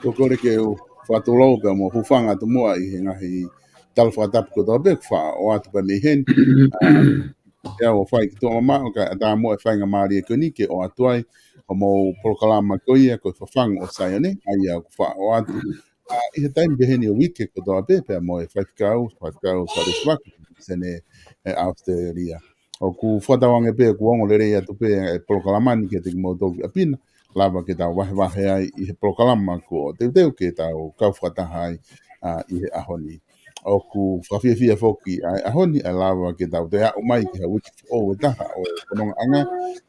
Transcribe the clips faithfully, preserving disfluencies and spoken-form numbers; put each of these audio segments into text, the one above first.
Ko e kole ke u fakatulou pea mo hūfanga atu muʻa ʻi he ngaahi tala fakatapu kotoa pē kuo faʻa ʻoatu pē mei heni. ʻA, ʻoku ou fai ki tuʻa mamaʻo kae ʻatā muʻa e faingamālie ko eni ke ʻoatu ai hoʻomou polokalama ko ia ko e Fafangu ʻo Saione, ʻa ia ʻoku faʻa ʻoatu ʻa, ʻi he taimi pē heni ʻo e uike kotoa pē, pea mo e faifekau, faifekau Sālesi Vaka, Sene, ʻe ʻAositelēlia. ʻOku fakatauange pē kuo ongo lelei atu pē e polokalama ni kiate kimoutolu ki ʻapi na, lava ke tau vahevahe ai ʻi he polokalama kuo teuteu ke tau kau fakataha ai, ʻa, ʻi he ʻaho ni. ʻOku fakafiefia foki ʻa e ʻaho ni ʻe lava ke tau toe aʻu mai ki ha uike foʻou ʻe taha ʻo e fonongaʻanga,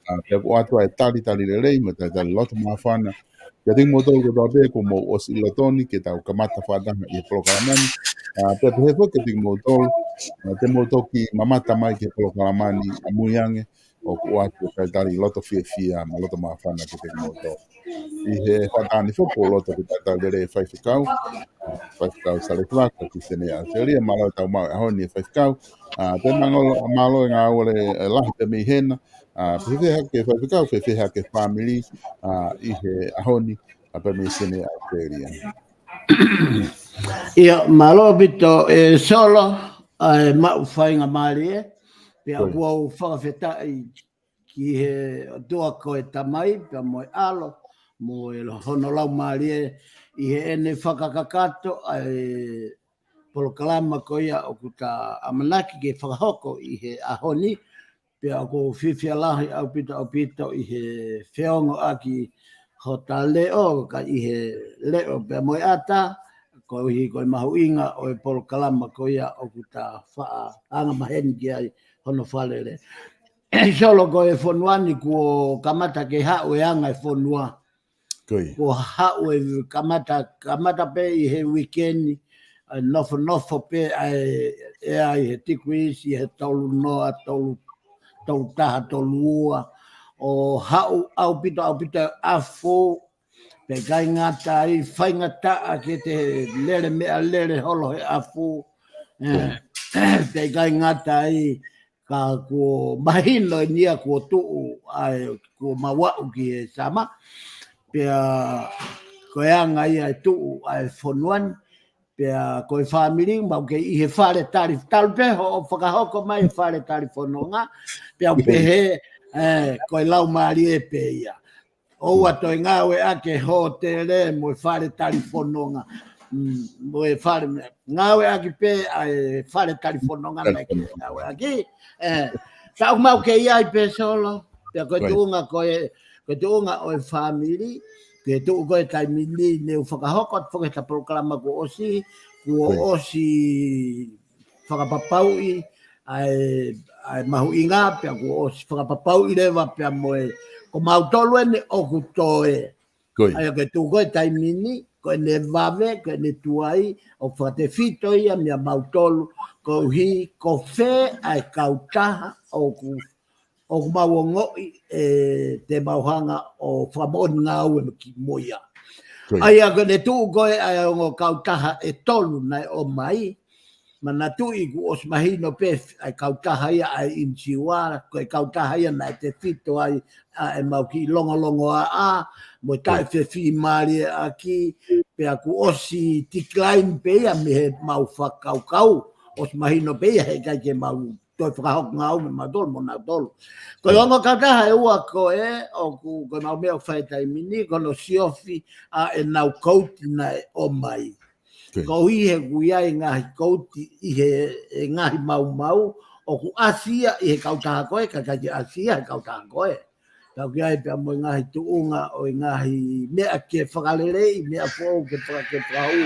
ʻa, pea ʻoku ʻoatu ai e talitali lelei mo e talitali loto māfana kiate kimoutolu kotoa pē kuo mou ʻosi ʻi loto ni ke tau kamata fakataha ʻi he polokalama ni. ʻA, pea pehē foki kiate kimoutolu, ʻa, te mou toki mamata mai ki he polokalama ni ʻamui ange, ʻoku ʻoatu e talitali loto fiefia mo loto māfana kiate kimoutolu. ʻI he hoʻatā ni foki ʻoku ou loto ke talitali lelei e faifekau, ʻa, faifekau Sālesi Vaka, ki Sene ʻAositelēlia, mālō e tau maʻu e ʻaho ni e faifekau, ʻa, pea mālō, mālō e ngāue lahi pē mei hena, ʻa, fēfē hake faifekau, fēfē hake fāmili, ʻa, ʻi he ʻaho ni, ʻa, pea mei Sene ʻAositelēlia. ʻIa, mālō ʻaupito e Solo, ʻa e maʻu faingamālie, pea ʻoku ou fakafetaʻi ki he ʻOtua ko e Tamai, pea mo e ʻAlo, mo e hono Laumālie, ʻi heʻene fakakakato ʻa e polokalama ko ia ʻoku ta ʻamanaki ke fakahoko ʻi he ʻaho ni, pea ʻoku ou fiefia lahi ʻaupito, ʻaupito ʻi he feongoʻaki hota leʻo, kae ʻi he leʻo pea mo e ʻata, koeʻuhi ko e mahuʻinga ʻo e polokalama ko ia ʻoku ta faʻa angamaheni ki ai hono fakalele. Solo, ko e fonua ni kuo kamata ke haʻu e anga e fonua. Kuo haʻu e kamata, kamata pē ʻi he uike ni, ʻa e nofonofo pē ʻa e ʻea ʻi he degrees ʻi he tolu noa, tolu, tolu taha, tolu ua. ʻO haʻu ʻaupito, ʻaupito e ʻafu, pea ʻikai ngata ai, faingataʻa ke te lele meʻalele holo he ʻafu. ʻE, pea ʻikai ngata ai, ka kuo mahino eni ia kuo tuʻu, ʻa e kuo mau aʻu ki he summer. Pea ko e anga ia e tuʻu ʻa e fonua ni. Pea ko e fāmili, mau kei ʻi he fale tali, talu pē hoʻo fakahoko mai e fale tali fononga. Pea u pehē, ʻE, ko e laumālie pē ia. ʻOua toe ngāueʻaki e hōtele mo e fale talifononga. Mm, mo e fale, ngāueʻaki pē ʻa e fale talifononga naʻe ke ngāueʻaki. ʻE, tā ʻoku mau kei ʻi ai pē Solo. Pea ko e tuʻunga ko e, ko e tuʻunga ʻo e fāmili, ke tuʻu ko e taimi ni ne u fakahoko atu foki he ta polokalama kuo ʻosi, kuo ʻosi fakapapauʻi ʻa e, ʻa e mahuʻinga, pea kuo ʻosi fakapapauʻi leva pea mo e, ko mautolu eni ʻoku toe. ʻA ia ke tuʻu ko e taimi ni, ko ʻene vave, ko ʻene tuai, ʻoku fakatefito ia meia mautolu, koeʻuhi ko fē ʻa e kautaha ʻoku ʻoku mau ongoʻi ʻe te mau hanga ʻo fakamoʻoni ngāue mo ia. ʻA ia ko ʻene tuʻu ko e ʻa e ongo kautaha ʻe tolu naʻe ʻomai, manatuʻi kuo ʻosi mahino pē ʻa e kautaha ia ʻa e inisiua, ko e kautaha ia naʻe tefito ai ʻa e mau kiʻi longolongoaʻa, mo e taʻefefimalieʻaki, pea kuo ʻosi decline pē ia mei he mau fakakaukau, ʻosi mahino pē ia he ʻikai ke mau toe fakahoko ngāue mo mautolu mo nautolu. Ko e ongo kautaha ʻe ua ko ē, ʻoku, ko e mau meʻa ʻoku fai he taimi ni, ko hono siofi ʻa ʻenau kouti naʻe ʻomai. Koeʻuhi he ʻoku ʻi ai e ngaahi kouti ʻi he, e ngaahi maumau, ʻoku ʻasi ia ʻi he kautaha ko ē, ka ʻikai ke ʻasi ia he kautaha ko ē. Tau ki ai pea mo e ngaahi tuʻunga ʻo e ngaahi meʻa ke fakaleleiʻi, meʻa foʻou ke faka-, ke fakahū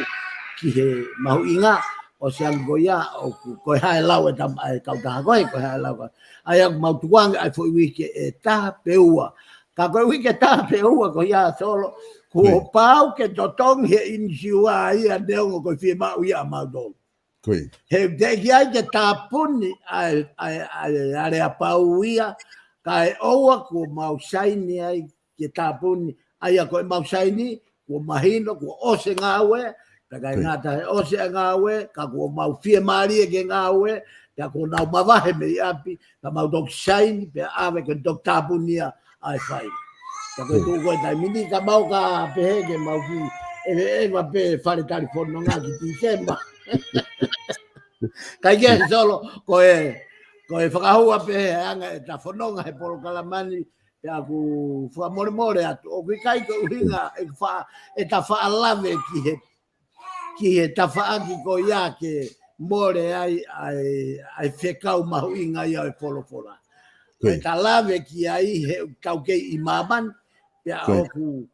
ki he mahuʻinga, ʻosi ange ko ia, ʻoku, ko e hā e lau e tama ʻa e kautaha ko ē, ko e hā e lau ko ē. ʻA ia ʻoku mau tukuange ʻa e foʻi uike ʻe taha pe ua. Ka ko e uike ʻe taha pe ua ko ia Solo, kuo pau ke totongi he inisiua ia neongo ko e fiemaʻu ia ʻa mautolu. He teʻeki ai ke tāpuni ʻa e, ʻa e, ʻa e aleapau ia, kae ʻoua kuo mau saini ai ke tāpuni, ʻa ia ko e mau saini, kuo mahino, kuo ʻosi e ngāue, pea ʻikai ngata he ʻosi e ngāue, ka kuo mau fiemālie ke ngāue, pea kuo nau mavahe mei ʻapi, ka mau toki saini, pea ʻave ke toki tāpuni ia, ʻa e fai. Ka ko e tuʻu ko e taimi ni ka mau ka pehē ke mau kiʻi ʻeveʻeva pē fale talifononga ki Tīsema. Ka ʻikai ke Solo, ko e, ko e fakahua pē he anga ʻeta fononga he polokalama ni, pea ʻoku fakamolemole atu. ʻOku ʻikai ko e ʻuhinga, ʻe fa-, ʻeta faʻa lave ki he ki he tafaʻaki ko ia ke mole ai ʻa e, ʻa e fekau mahuʻinga ia ʻo e folofola. Ko e ta lave ki ai he ʻoku tau kei ʻi māmani, pea ʻoku,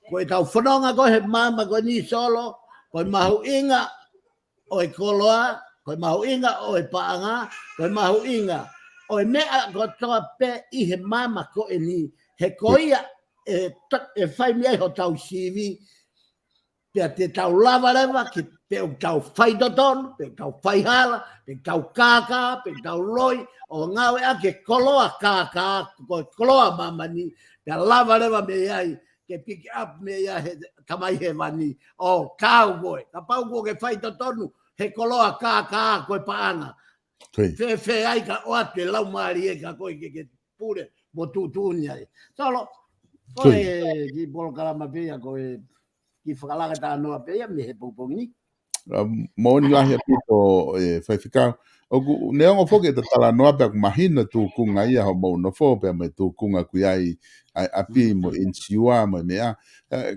ko e tau fononga ko ē he māmani ko eni Solo, ko e mahuʻinga ʻo e koloa, ko e mahuʻinga ʻo e paʻanga, ko e mahuʻinga ʻo e meʻa kotoa pē ʻi he māmani ko eni, he ko ia ʻe ta-, ʻe fai mei ai hotau sivi, pea te tau lava leva ke pe ʻoku tau fai totonu, pe ʻoku tau fai hala, pe ʻoku tau kākā, pe ʻoku tau loi, ʻo ngāueʻaki e koloa kākā, ko e koloa māmani, pea lava leva mei ai, ke pick up mei ai he Tamai Hēvani, ʻo tau koe, kapau kuo ke fai totonu, he koloa kākā ko e paʻanga. Fēfē ai ka ʻoatu e laumālie ka ko e ke, ke pule, mo tuʻutuʻuni ai. Solo, ko e kiʻi polokalama pē ia, ko e kiʻi fakalaka talanoa pē ia mei he pongipongi ni. Moʻoni lahi ʻaupito e Faifekau. ʻOku neongo foki ʻeta talanoa pea ʻoku mahino tūkunga ia homou nofo pea mo e tūkunga ʻoku ʻi ai ʻa e ʻapi mo e inisiua mo e meʻa.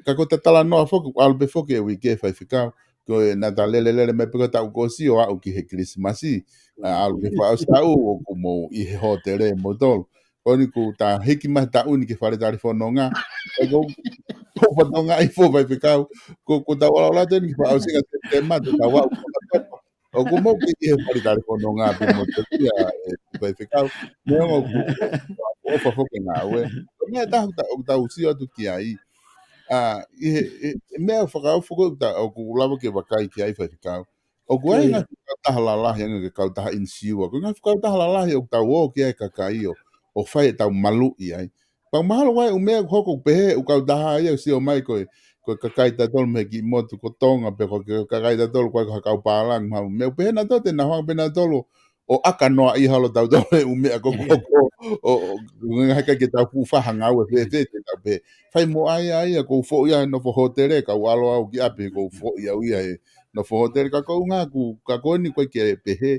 Ka ko ʻeta talanoa foki, ʻalu pē foki e uike Faifekau. Ko e naʻa ta lele lele mai pē ko e taʻu kuo ʻosi ʻo aʻu ki he Kilisimasi. ʻAlu ki he fakaʻosi taʻu ʻoku mou ʻi he hōtele moutolu. Ko eni kuo ta hiki mai taʻu ni ki he fale talifononga. Ko, ko fatongia ʻi fo Faifekau. Ko, ko tau ʻalu ʻalu atu eni ki he fakaʻosinga Sepitema, te tau aʻu. ʻOku mou kei ʻi he fale talifononga pē mo te ia e Faifekau. Neongo ʻoku, ʻoku ʻofa foki ngāue. Ko e meʻa ʻe taha ʻoku ta, ʻoku tau sio atu ki ai. ʻA, ʻi he, ʻi he meʻa fakaofo ko ē ʻoku ta, ʻoku lava ke vakai ki ai Faifekau. ʻOku ʻi ai e ngaahi fakakautaha lalahi, ʻa e ngaahi fakakautaha inisiua. Ko e ngaahi fakakautaha lalahi ʻoku tau ō ki ai kakai ʻo, ʻo fai ʻetau maluʻi ai. Pea mahalo ʻoku ʻi ai e ʻū meʻa ʻoku hoko ʻoku pehē ʻū kautaha ia ʻoku sio mai ko e, ko e kakai tautolu mei he kiʻi motu ko Tonga, pe ko e kakai tautolu ko e ha kau pālangi, mahalo meʻa ʻoku pehē nautolu te nau hanga pē nautolu ʻo ʻaka noa ʻi halo tautolu e ʻū meʻa ko ē ʻoku hoko, ʻo, ʻo, ʻo ngaahi ʻikai ke tau fuʻu faʻa ngāue fēfē te tau pehē. Fai mo ia ia, ʻoku ou foʻi ia he nofo hōtele, kau ʻalu au ki ʻapi, ʻoku ou foʻi au ia he nofo hōtele, ka ko e ʻuhinga ʻoku, ka ko eni ʻoku ʻikai ke pehē,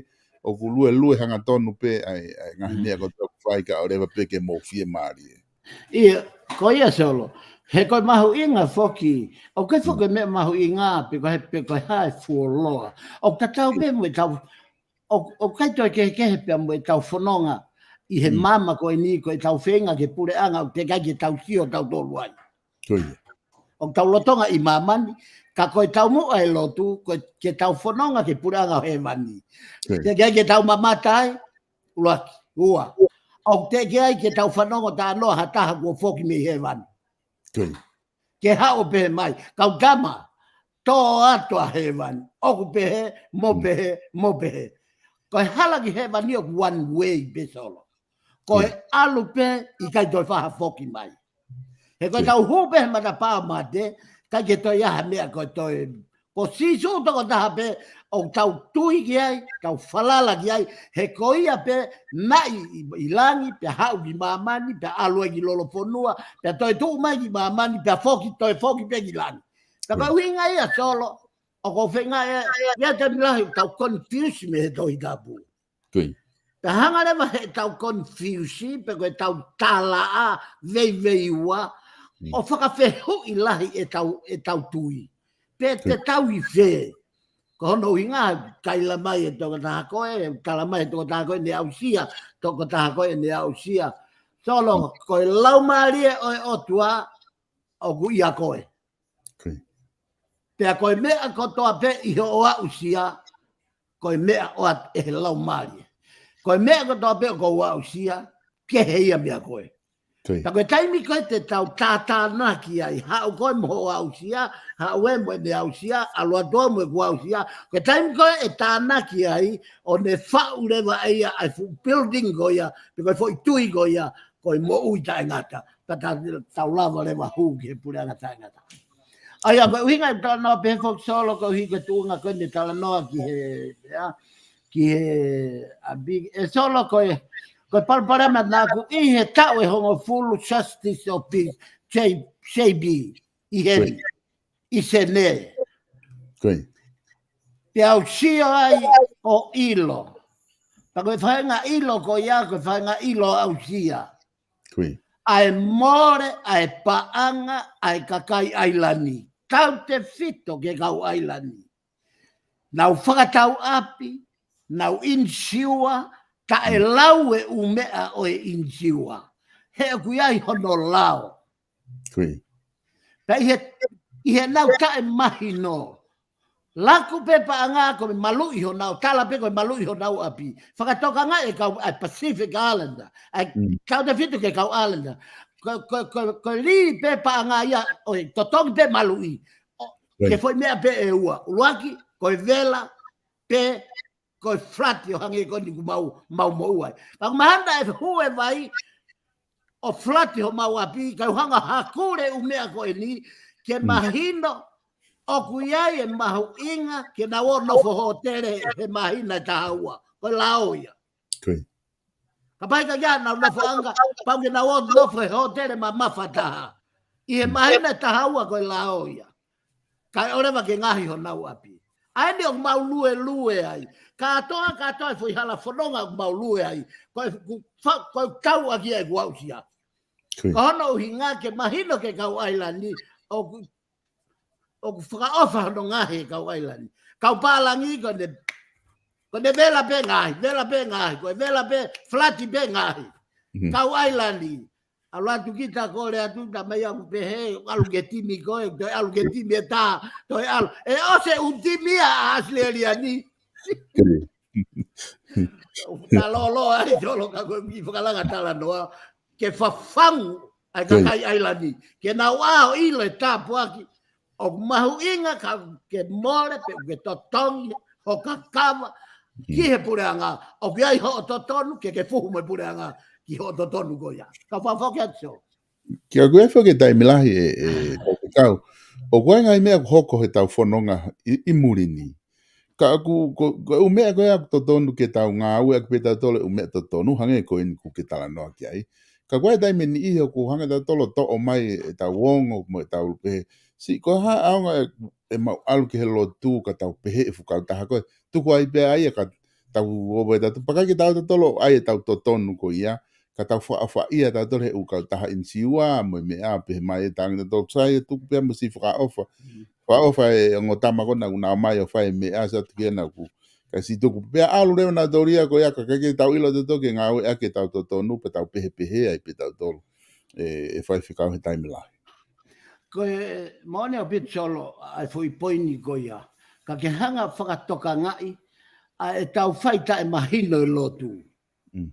ʻoku luelue hangatonu pē ʻa e, ʻa e ngaahi meʻa ko ē ʻoku pai kae ʻoua leva pē ke mou fiemālie. ʻIa, ko ia Solo. He ko e mahuʻinga foki, ʻoku ʻikai foki meʻa mahuʻinga pe ko e hā, pe ko e hā e fuoloa. ʻOku tatau pē mo ʻetau, ʻoku, ʻoku ʻikai toe kehekehe pea mo ʻetau fononga ʻi he māmani ko eni, ko ʻetau feinga ki he puleʻanga, ʻoku teʻeki ai ke tau sio tautolu ai. Ko ia. ʻOku tau lolotonga ʻi māmani, ka ko e taumuʻa e lotu, ko e ke tau fononga ki he puleʻanga ʻo hēvani. Ko ia. Teʻeki ai ke tau mamata ai, ʻuluaki, ua. ʻOku teʻeki ai ke tau fanongo talanoa ha taha kuo foki mei hēvani. Ko ia. Ke haʻu ʻo pehē mai, kau tama, tō atu ʻa hēvani. ʻOku pehē, mo pehē, mo pehē. Ko e hala ki hēvani ʻoku one way pē Solo. Ko e ʻalu pē, ʻikai toe fakafoki mai. He ko e tau hū pē he matapā mate, ʻikai ke toe ʻi ai ha meʻa ko e toe. Ko Sīsū tokotaha pē ʻoku tau tui ki ai, tau falala ki ai, he ko ia pē naʻe ʻi, ʻi langi, pea haʻu ki māmani, pea ʻalu ai ki lolofonua, pea toe tuʻu mai ki māmani, pea foki, toe foki pē ki langi. Pea ko e ʻuhinga ia Solo, ʻoku ou feinga ʻe, ia te milahi tau confuse mei he Tohi Tapu. Ko ia. Pea hanga leva he tau confuse, pe ko e tau talaʻa veiveiua, ʻo fakafehuʻi lahi e tau, e tau tui. Pe te tau ʻi fē. Ko hono ʻuhinga, kaila mai e tokotaha ko ē, tala mai e tokotaha ko ē ne aʻusia, tokotaha ko ē ne aʻusia. Solo, ko e Laumālie ʻo e ʻOtua, ʻoku ʻia koe. Ko ia. Pea ko e meʻa kotoa pē ʻi hoʻo aʻusia, ko e meʻa ʻoatu ʻe he Laumālie. Ko e meʻa kotoa pē ʻoku ou aʻusia, kehe ia meia koe. Ko ia. Ka ko e taimi ko ē te tau tātānaki ai, haʻu koe mo hoʻo aʻusia, haʻu ē mo ʻene aʻusia, ʻalu atu au mo ʻeku aʻusia. Ko e taimi ko ē ʻe tānaki ai, ʻo ne faʻu leva ʻe ia ʻa e fuʻu building ko ia, pe ko e foʻi tui ko ia, ko e moʻui taʻengata. Ka ta, tau lava leva hū ki he puleʻanga taʻengata. ʻA ia, ko e ʻuhinga e talanoa pē foki Solo, ko e ʻuhi ko e tuʻunga ko eni talanoa ki he, ia, ki he, ʻa Big, ʻe Solo ko e, ko e palopalema naʻa ku ʻi he taʻu ʻe hongofulu Justice of Peace, J, J B, ʻi heni, ʻi Senē. Ko ia. Pea u sio ai ʻo ʻilo. Pea ko e faʻahinga ʻilo ko ia, ko e faʻahinga ʻilo aʻusia. Ko ia. ʻA e mole, ʻa e paʻanga, ʻa e kakai ʻAilani. Tautefito ki he kau ʻAilani. Nau fakatau ʻapi, nau inisiua, taʻe lau e ʻū meʻa ʻo e inisiua. He ʻoku ʻi ai hono lao. Ko ia. Pea ʻi he, ʻi heʻenau taʻemahino. Laku pē paʻanga ko e maluʻi honau, tala pē ko e maluʻi honau ʻapi. Fakatokangaʻi e kau ʻa e Pacific Islander. ʻA e tautefito ki he kau Islander. Ko, ko, ko, ko e lī pē paʻanga ia, ʻo e totongi pē maluʻi. ʻO, ko ia. Ke foʻi meʻa pē ʻe ua. ʻUluaki, ko e vela, pe ko e flat ʻo hangē ko eni ʻoku mau, mau moʻua ai. Ka ʻoku mahalo ʻe hū e vai, ʻo flat homau ʻapi, kae hanga hakule ʻū meʻa ko eni, ke mahino, ʻoku ʻi ai e mahuʻinga, ke nau ō nofo hōtele he māhina ʻe taha ua. Ko e lao ia. Ko ia. Kapau ʻikai ke nau nofoʻanga, pau ke nau ō nofo he hōtele mamafa taha. ʻI he māhina ʻe taha ua ko e lao ia. Kae ʻoua leva ke ngaohi honau ʻapi. ʻA eni ʻoku mau luelue ai. Kātoa, kātoa e foʻi hala fononga ʻoku mau lue ai. Ko e, ku, fa, ko e kau ʻaki ʻeku aʻusia. Ko ia. Ko hono ʻuhinga ke mahino ki he kau ʻAilani, ʻoku, ʻoku fakaʻofa hono ngaohi e kau ʻAilani. Kau pālangi ko ʻene, ko ʻene vela pē ngaohi, vela pē ngaohi, ko e vela pē, flat pē ngaohi. Kau ʻAilani. ʻAlu atu kita kole atu, ta mai ʻaku pehē, ʻalu ki he timi ko ē, toe ʻalu ki he timi ʻe taha, toe ʻalu. ʻE ʻosi e ʻū timi ia ʻa ʻAositelēlia ni. Ko ia. Ta lolo ai, tolo ka ko e kiʻi fakalanga talanoa, ke fafangu ʻa e kakai ʻAilani. Ke nau ō ʻo ʻilo e tāpuaki, ʻoku mahuʻinga ka ke mole pe ke totongi hoʻo kakava ki he puleʻanga. ʻOku ʻi ai hoʻo totonu ke ke fuhu mo e puleʻanga ki hoʻo totonu ko ia. Ka fakafoki atu Solo. Kia ʻoku ʻi ai foki e taimi lahi ʻe, ʻe, ʻe kau. ʻOku ʻi ai ngaahi meʻa ʻoku hoko he tau fononga ʻi, ʻi muli ni. Ka ʻoku, ko, ko e ʻū meʻa ko ia ʻoku totonu ke tau ngāue ʻaki pē tautolu e ʻū meʻa totonu, hangē ko eni ʻoku ke talanoa ki ai. Ka ʻoku ʻi ai e taimi ʻe niʻihi ʻoku hanga tautolu ʻo toʻo mai e tau ongo, mo e tau pehē. Siʻi ko e hā ʻaonga ʻe, ʻe mau ʻalu ki he lotu ka tau pehē e fuʻu kautaha ko ē. Tuku ai pē ai ka tau ō pē tautolu. Pea ʻikai ke tau tautolu ʻai e tau totonu ko ia. ka tau fakaʻofaʻia tautolu he ʻū kautaha ʻinisiua mo e meʻa pehē mai e tangi tautolu sai e tuku pea mo si fakaʻofa. Fakaʻofa e ongo tama ko ena ʻoku nau ō mai ʻo fai e meʻa sa tuku ena ʻoku. Ka si tuku pea ʻalu leva nautolu ia ko ia ka ʻikai ke tau ʻilo tautolu ke ngāueʻaki ʻetau totonu pe tau pehepehē ai pē tautolu. E, e faifekau he taimi lahi. Ko e moʻoni ʻaupito Solo, ʻa e foʻi poini ko ia. Ka ke hanga fakatokangaʻi, ʻa ʻetau fai taʻemahino e lotu. Mm.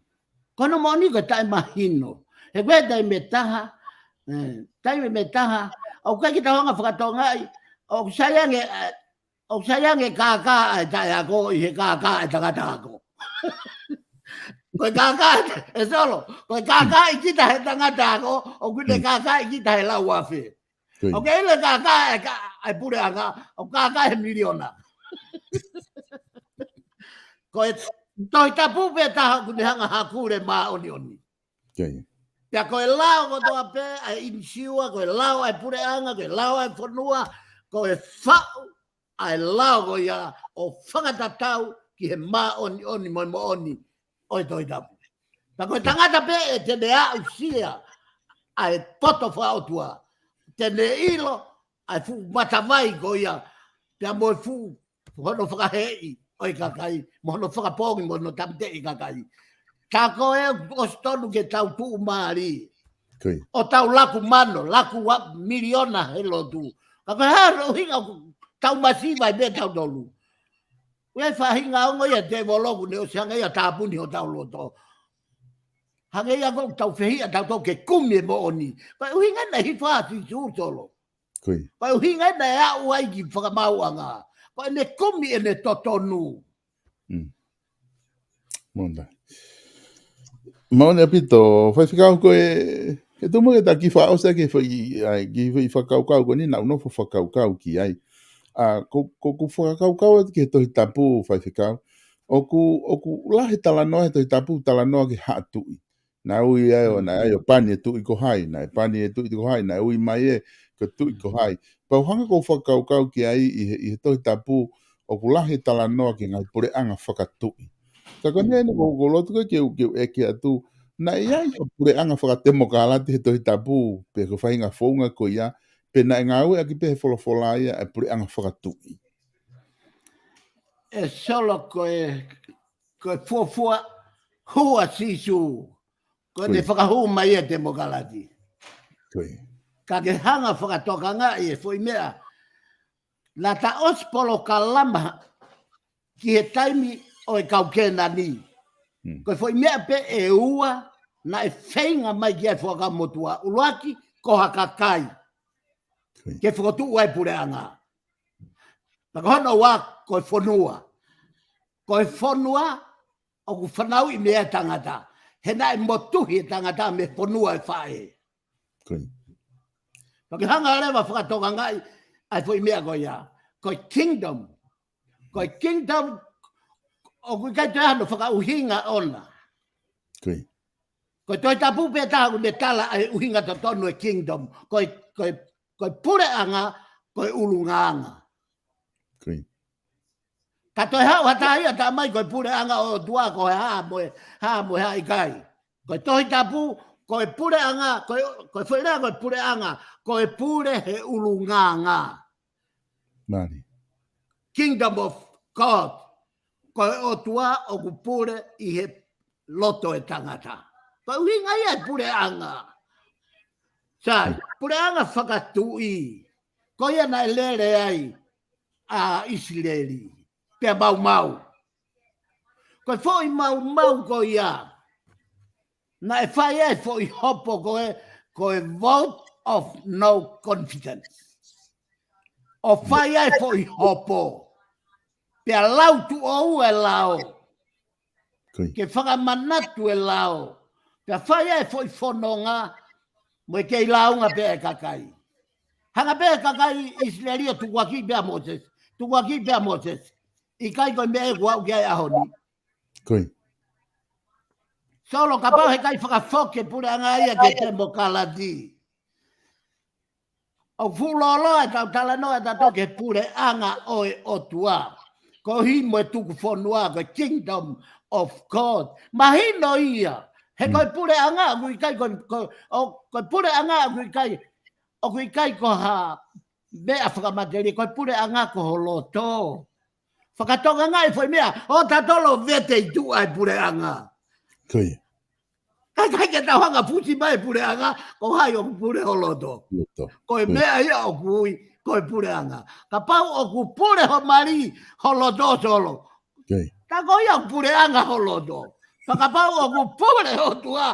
Ko hono moʻoni ko e taʻemahino. He ko e taimi ʻe taha, e, taimi ʻe taha, ʻoku ʻikai ke tau hanga fakatokangaʻi, ʻoku sai ange, e, ʻoku sai ange kākā ʻa e taʻeako ʻi he kākā ʻa e tangata ako. Ko e kākā, e Solo, ko e kākā ʻi kita he tangata ako, ʻoku ne Mm. kākā ʻi kita he lau afe. Ko ia. ʻOku ʻi ai e kākā e ka-, e puleʻanga, ʻoku kākā he miliona. Ko e Tohi Tapu pē taha ʻoku ne hanga hakule māʻoniʻoni. Ko ia. Pea ko e lao kotoa pē, ʻa e ʻinisiua, ko e lao ʻa e puleʻanga, ko e lao ʻa e fonua, ko e faʻu, ʻa e lao ko ia ʻo fakatatau ki he māʻoniʻoni mo e moʻoni ʻo e Tohi Tapu. Pea ko e tangata pē ʻe te ne aʻusia ʻa e poto fakaʻotua, te ne ʻilo ʻa e fuʻu matavai ko ia, pea mo e fuʻu hono fakaheeʻi ʻo e kakai, mo hono fakapoongi, mo hono tāmateʻi e kakai. Tā ko ē ʻosi tonu ke tau tuʻumālie. Ko ia. ʻO tau laku mano, laku ua miliona he lotu. Ka ko e hā e ʻuhinga ʻoku tau masiva ai pē tautolu. ʻOku ʻi ai e faʻahinga ongo ia ʻa e tēvolo ʻoku ne ʻosi hanga ia ʻo tāpuni hotau loto. Hanga ia ʻoku tau fehiʻa tautolu ke kumi e moʻoni. Ko e ʻuhinga naʻe hifo ai ʻa Sīsū Solo. Ko ia. Ko e ʻuhinga naʻe aʻu ai ki fakamaauʻanga. Ko ʻene kumi ʻene totonu. Mm. Moʻoni. Moʻoni ʻaupito, faifekau ko e, ke tumu ke ta ki fakaʻosi ki he foʻi, ʻa e, ki he foʻi fakakaukau ko eni naʻa ku nofo fakakaukau ki ai. ʻA, ko, ko, ko e fakakaukau atu ki he Tohi Tapu faifekau. ʻOku, ʻoku lahi e talanoa he Tohi Tapu, talanoa ki he haʻa tuʻi. Naʻe ui ai ʻo, Mm. naʻe ʻai ʻo pani e tuʻi ko hai, naʻe pani e tuʻi ko hai, naʻe ui mai ē, ko e tuʻi ko hai. Pea u hanga ʻo fakakaukau ki ai ʻi he, ʻi he Tohi Tapu, ʻoku lahi e talanoa ki he ngaahi puleʻanga fakatuʻi. Ka ko eni ʻoku ou, ʻoku ou loto ke u, ke u ʻeke atu, naʻe ʻi ai ha puleʻanga fakatemokalati he Tohi Tapu, pe ko e faʻahinga founga ko ia, pe naʻe ngāueʻaki pē he folofola ia e puleʻanga fakatuʻi. E Solo ko e, ko e fuofua hū ʻa Sīsū. Ko ʻene Ko ia. fakahū mai e temokalati. Ko ia. Ka ke hanga fakatokangaʻi e foʻi meʻa. Naʻa ta ʻosi polokalama ki he taimi ʻo e kau Kēnani. Hmm. Ko e foʻi meʻa pē ʻe ua naʻe feinga mai ki ai e Fuakava Motuʻa. ʻUluaki, ko ha kakai. Ko ia. Ke fokotuʻu ai e puleʻanga. Pea ko hono ua, ko e fonua. Ko e fonua, ʻoku fanauʻi mei ai e tangata. He naʻe motuhi e tangata mei he fonua ʻo e faʻē. Ko ia. Pea ke hanga leva ʻo fakatokangaʻi ʻa e foʻi meʻa ko ia. Ko e kingdom. Ko e kingdom, ʻoku ʻikai toe ʻi ai hano fakaʻuhinga ʻona. Ko ia. Ko e Tohi Tapu pē taha ʻoku ne tala ʻa e ʻuhinga totonu e kingdom. Ko e, ko e, ko e puleʻanga, ko e ʻulungaanga. Ko ia. Ka toe haʻu ha taha ia ʻo tala mai ko e puleʻanga ʻo e ʻOtua ko e hā mo e, hā mo e hā, ʻikai. Ko e Tohi Tapu, ko e puleʻanga, ko e, ko e foʻi lea ko e puleʻanga, ko e pule he ʻulungaanga. Mālie. Kingdom of God. Ko e ʻOtua ʻoku pule ʻi he loto ʻo e tangata. Ko e ʻuhinga ia e puleʻanga. Sai, puleʻanga fakatuʻi. Ko ia naʻe lele ai ʻa ʻIsileli. Pea maumau. Ko e foʻi maumau ko ia. Naʻe fai ai e foʻi hopo ko e, ko e vote of no confidence. ʻO fai ai e foʻi hopo. Pea lau tuʻo ua e lao. Ko ia. Ke fakamanatu e lao. Pea fai ai e foʻi fononga mo e kei lāunga pē ʻa e kakai. Hanga pē ʻe he kakai ʻIsileli ʻo tukuakiʻi pē ʻa Mōsese. Tukuakiʻi pē ʻa Mōsese. ʻIkai ko e meʻa ē ʻoku aʻu ki ai e ʻaho ni. Ko ia. Solo, kapau he ʻikai fakafoki e puleʻanga ia ki he temokalati. ʻOku fuʻu lōloa ʻetau talanoa ʻatautolu ki he puleʻanga ʻo e ʻOtua. Koeʻuhi mo e tuku fonua, ko e kingdom of God. Mahino ia, He ko e puleʻanga ʻoku ʻikai ko, ko, ʻo, ko e puleʻanga ʻoku ʻikai, ʻoku ʻikai ko ha meʻa fakamatelie, ko e puleʻanga ko ho loto. Fakatokangaʻi foʻi meʻa, ʻo tatolo vete ʻi tuʻa e puleʻanga. Ko ia. Ka ʻikai ke tau hanga fusi mai e puleʻanga, ko hai ʻoku pule ho loto. Loto. Ko e meʻa ia ʻoku ui ko e puleʻanga. Kapau ʻoku pule ho mali, ho loto Solo. Ko ia. Tā ko ia ʻoku puleʻanga ho loto. Ka kapau ʻoku pule ʻOtua.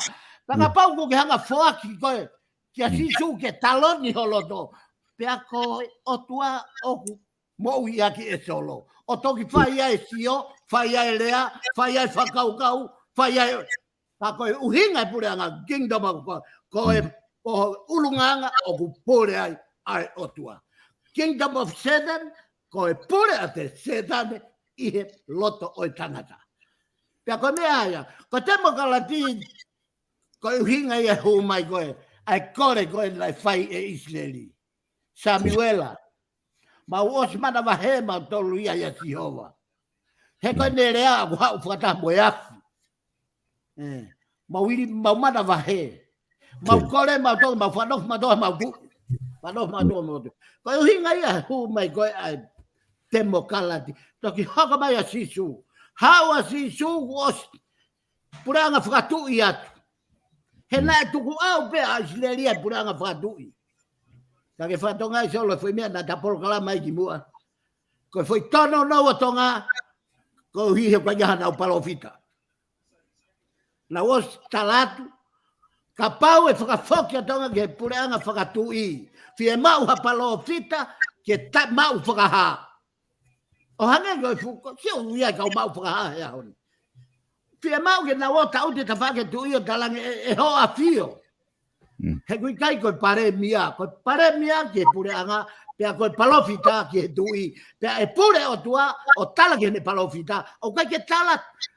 Ka kapau ʻoku ke hanga foaki koe kia Sīsū ke taloni ho loto. Pea ko e ʻOtua ʻoku moʻui ʻaki e Solo. ʻO toki fai ai e sio, fai ai e lea, fai ai e fakakaukau, fai ai e, ka ko e ʻuhinga e puleʻanga, kingdom of God, ko e, ko e ʻulungaanga ʻoku pule ai ʻa e ʻOtua. Kingdom of Satan, ko e pule ʻa e Sētane ʻi he loto ʻo e tangata. Pea ko e meʻa ia, ko e temokalati, ko e ʻuhinga ia hū mai ko e, ʻa e kole ko e naʻe fai ʻe ʻIsileli. Samiuela, mau ʻosi manavahē mautolu ia ʻia Sihova. He ko ʻene lea ʻoku haʻu fakataha mo e afi. ʻE, mau ili, mau manavahē. Mau kole, mau toki, mau fanofo, mau toki, mau tuʻi. Fanofo, mau toki, mau tuʻi. Ko e ʻuhinga ia hū mai ko e ʻa e temokalati. Toki hoko mai ʻa Sīsū. Haʻu ʻa Sīsū kuo ʻosi puleʻanga fakatuʻi atu. He naʻe tukuʻau pē ʻa ʻIsileli ʻa e puleʻanga fakatuʻi. Ka ke fakatokangaʻi Solo e foʻi meʻa naʻa ta polokalama ai kimuʻa. Ko e foʻi tōnounou ʻa Tonga, koeʻuhi he ʻoku ʻikai ke ʻi ai haʻanau palōfita. Naʻa ku ʻosi tala atu, kapau ʻe fakafoki ʻa Tonga ki he puleʻanga fakatuʻi, fiemaʻu ha palōfita ke ta maʻu fakahā. ʻO hangē ko e fuko, sio ia kau maʻu fakahā he ʻaho ni. Fiemaʻu ke nau ō ʻo tautea e tafaʻaki e tuʻi ʻo talaange ʻe, ʻe hoʻo ʻafio. He ʻoku ʻikai ko e palēmia, ko e palēmia ki he puleʻanga, pea ko e palōfita ki he tuʻi, pea ʻe pule ʻOtua, ʻo tala ki heʻene palōfita, ʻoku ʻikai ke tala,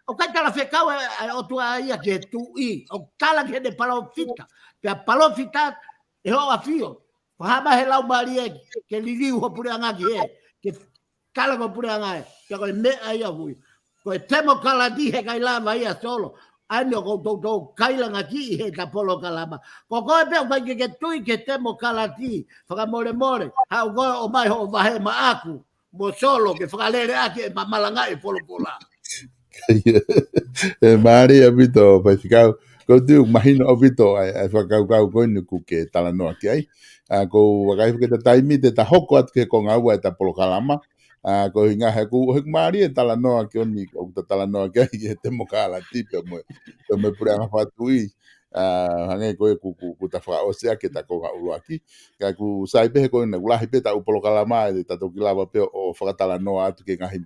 ʻoku ʻikai talafekau e, e ʻOtua ia ki he tuʻi, ʻoku tala ki heʻene palōfita, pea palōfita ʻe hoʻo ʻafio. Ko e hā mai he Laumālie ke liliu ho puleʻanga ki hē, ke tala ko e puleʻanga ē, pea ko e meʻa ia hui. Ko e temokalati he ʻikai lava ia Solo. ʻA eni ʻoku ou toutou kailanga ki he ta polokalama. Ko koe pē ʻoku ʻikai ke ke tui ki he temokalati, fakamolemole, haʻu koe ʻo ʻomai hoʻo vahe maʻaku mo Solo ke fakalele ʻaki e ma-, malangaʻi e folofola. ʻE mālie ʻaupito, Faifekau. ʻOku ou tui ʻoku mahino ʻaupito ʻa e, ʻa e fakakaukau ko eni ʻoku ke talanoa ki ai. ʻA, ʻoku ou vakai hake he taimi te ta hoko atu ki he konga ua e ta polokalama. ʻA, ko e ʻuhinga he ʻoku, he ʻoku mālie e talanoa ko eni, ʻoku ta talanoa ki ai ki he temokalati pea mo e, pea mo e puleʻanga fakatuʻi. ʻA, hangē ko e ʻoku, ʻoku, ʻoku ta fakaʻosi ʻaki e ta konga ʻuluaki. Ka ʻoku sai pē he ko ena, ʻoku lahi pē ʻetau polokalama, ʻe ta toki lava pē ʻo fakatalanoa atu ki he ngaahi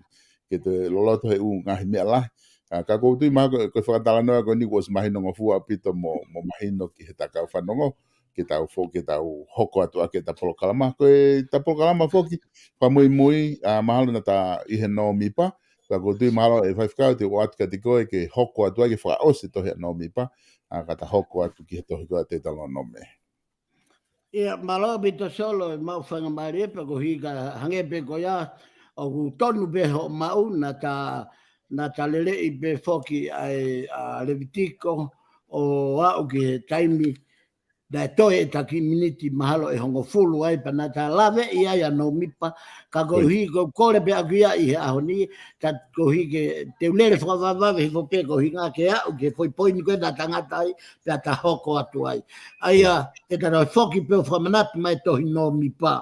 ke te loloto he ʻū ngaahi meʻa lahi. ʻA, ka ʻoku ou tui mahalo ko, ko e fakatalanoa ko eni kuo ʻosi mahinongofua ʻaupito mo, mo mahino ki he ta kau fanongo, ke tau fo-, ke tau hoko atu ʻaki e ta polokalama. Ko e ta polokalama foki, fakamuimui, ʻa, mahalo naʻa ta ʻi he nōmipa, ka ʻoku ou tui mahalo ʻe Faifekau te u ʻoatu kiate koe ke hoko atu ai ke fakaʻosi e tohi ʻa nōmipa, ʻa, ka ta hoko atu ki he tohi ko ia Teutalonome. ʻIa, mālō ʻaupito Solo, ʻemau faingamālie pē koeʻuhi ka hangē pē ko ia, ʻoku tonu pē hoʻo maʻu, naʻa ta, naʻa ta leleʻi pē foki ʻa e, ʻa, Levitiko, ʻo aʻu ki he taimi, naʻe toe ʻe ta kiʻi miniti mahalo ʻe hongofulu ai, pea naʻa ta laveʻi ai ʻa nōmipa, ka koeʻuhi ko e kole pē ʻaku ia ʻi he ʻaho ni, ka koeʻuhi ke te u lele fakavavevave hifo pē koeʻuhi ngā ke aʻu ki he foʻi poini ko ē naʻa ta ngata ai, pea ta hoko atu ai. ʻA ia, ʻe ta toe foki pē ʻo fakamanatu mai e tohi nōmipa.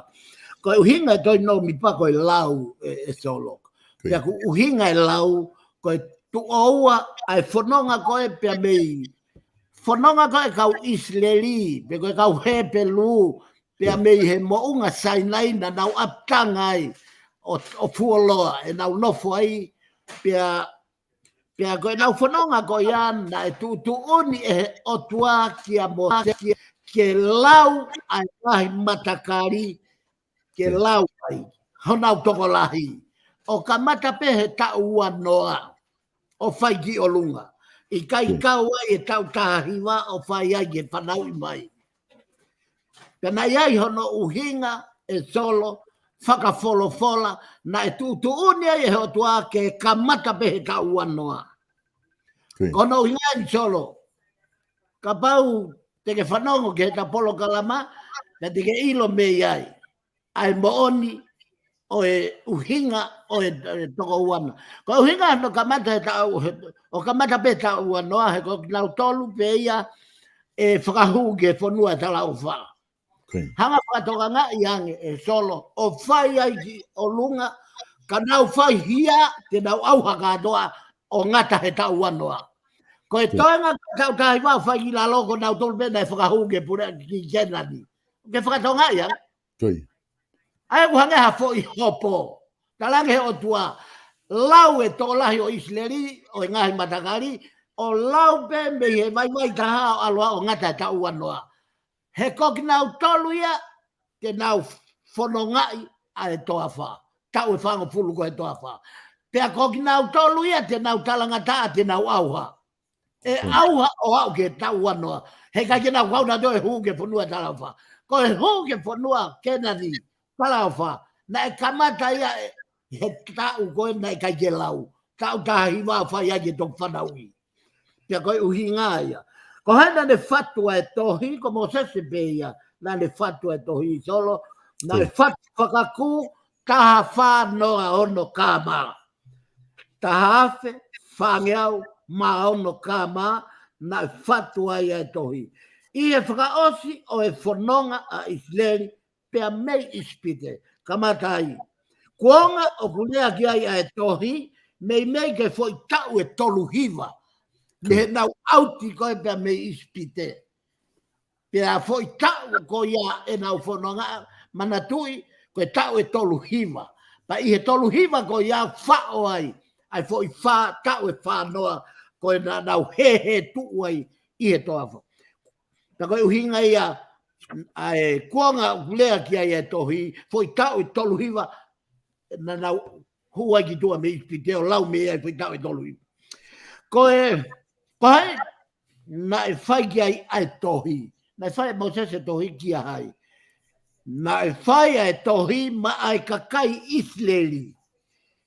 Ko e ʻuhinga e tohi nōmipa ko e lau ʻe, ʻe Solo. Pea ʻoku ʻuhinga e lau, ko e tuʻo ua ʻa e fononga ko ē pea mei fononga ko ē kau ʻIsileli, pe ko e kau Hepelū, pea mei he moʻunga Sainai naʻa nau ʻapitanga ai ʻo, ʻo fuoloa ʻenau nofo ai, pea, pea ko ʻenau fononga ko ia naʻe tuʻutuʻuni ʻe he ʻOtua kia Mōsese ke, ke lau ʻa e ngaahi matakali, ke lau ai honau tokolahi. ʻO kamata pē he taʻu ua noa ʻo fai ki ʻolunga. ʻIkai kau ai e taʻu taha hiva ʻo fai ai ke fanauʻi mai. Pea naʻe ʻi ai hono ʻuhinga ʻe Solo, fakafolofola, naʻe tuʻutuʻuni ai ʻe he ʻOtua ke kamata pē he taʻu ua noa. Ko hono ʻuhinga eni Solo, kapau te ke fanongo ki heʻeta polokalama, pea te ke ʻilo mei ai ʻa e moʻoni ʻo e ʻuhinga ʻo e, ʻo e toko ua noa. Ko e ʻuhinga hono kamata he taʻu, he, ʻo kamata pē taʻu ua noa, he ko kinautolu pē ia ʻe fakahū ki he fonua ʻo e talaʻofa. Hanga fakatokangaʻi ange ʻe Solo, ʻo fai ai ki ʻolunga, ka nau fai hia, te nau ʻauha kātoa ʻo ngata he taʻu ua noa. Ko e toenga taʻu taha hiva ʻo fai ki lalo, ko nautolu pē naʻe fakahū ki he pule ki Kēnani. Ke fakatokangaʻi ange. ʻA ia ʻoku hangē ha foʻi hopo. Talaange he ʻOtua, lau e tokolahi ʻo ʻIsileli, ʻo e ngaahi matakali, ʻo lau pē mei he vaivai taha ʻo ʻalu ʻo ngata he taʻu ua noa. He ko kinautolu ia, te nau fonongaʻi ʻa e toafa. Taʻu ʻe fāngofulu ko e toafa. Pea ko kinautolu ia, te nau talangataʻa, te nau ʻauha. ʻE ʻauha ʻo aʻu ki he taʻu ua noa. He ʻikai ke nau kau nautolu ʻo hū ki he fonua talaʻofa. Ko e hū ki he fonua Kēnani talaʻofa, naʻe kamata ia ʻe, he taʻu ko ē naʻe ʻikai ke lau. Taʻu taha hiva ʻo fai ai ki he toki fanauʻi. Pea ko e ʻuhinga ia. Ko hai naʻa ne fatu ʻa e tohi, ko Mōsese pē ia, naʻa ne fatu ʻa e tohi Solo, naʻe fatu fakakū, taha fā noa ono K M. Taha afe, fāngeau, mā ono K M, naʻe fatu ai ʻa e tohi. ʻI he fakaʻosi ʻo e fononga ʻa ʻIsileli, pea mei ʻIsipite. Kamata ai. Kuonga ʻoku lea ki ai ʻa e tohi, meimei ki he foʻi taʻu ʻe tolu hiva. Mei heʻenau ʻauti ko ē pea mei ʻIsipite. Pea foʻi taʻu ko ia ʻenau fononga, manatuʻi, ko e taʻu ʻe tolu hiva. Pea ʻi he tolu hiva ko ia faʻo ai, ʻa e foʻi fā taʻu ʻe fā noa, ko ē naʻa nau hēhē tuʻu ai ʻi he toafa. Pea ko e ʻuhinga ia, ʻa e kuonga ʻoku lea ki ai ʻa e tohi, foʻi taʻu ʻe tolu hiva, naʻa nau hū ai ki tuʻa mei ʻIsipite ʻo lau mei ai foʻi taʻu ʻe tolu hiva. Ko e, ko hai, naʻe fai ki ai ʻa e tohi. Naʻe fai ʻe Mōsese tohi kia hai. Naʻe fai ʻa e tohi maʻa e kakai ʻIsileli.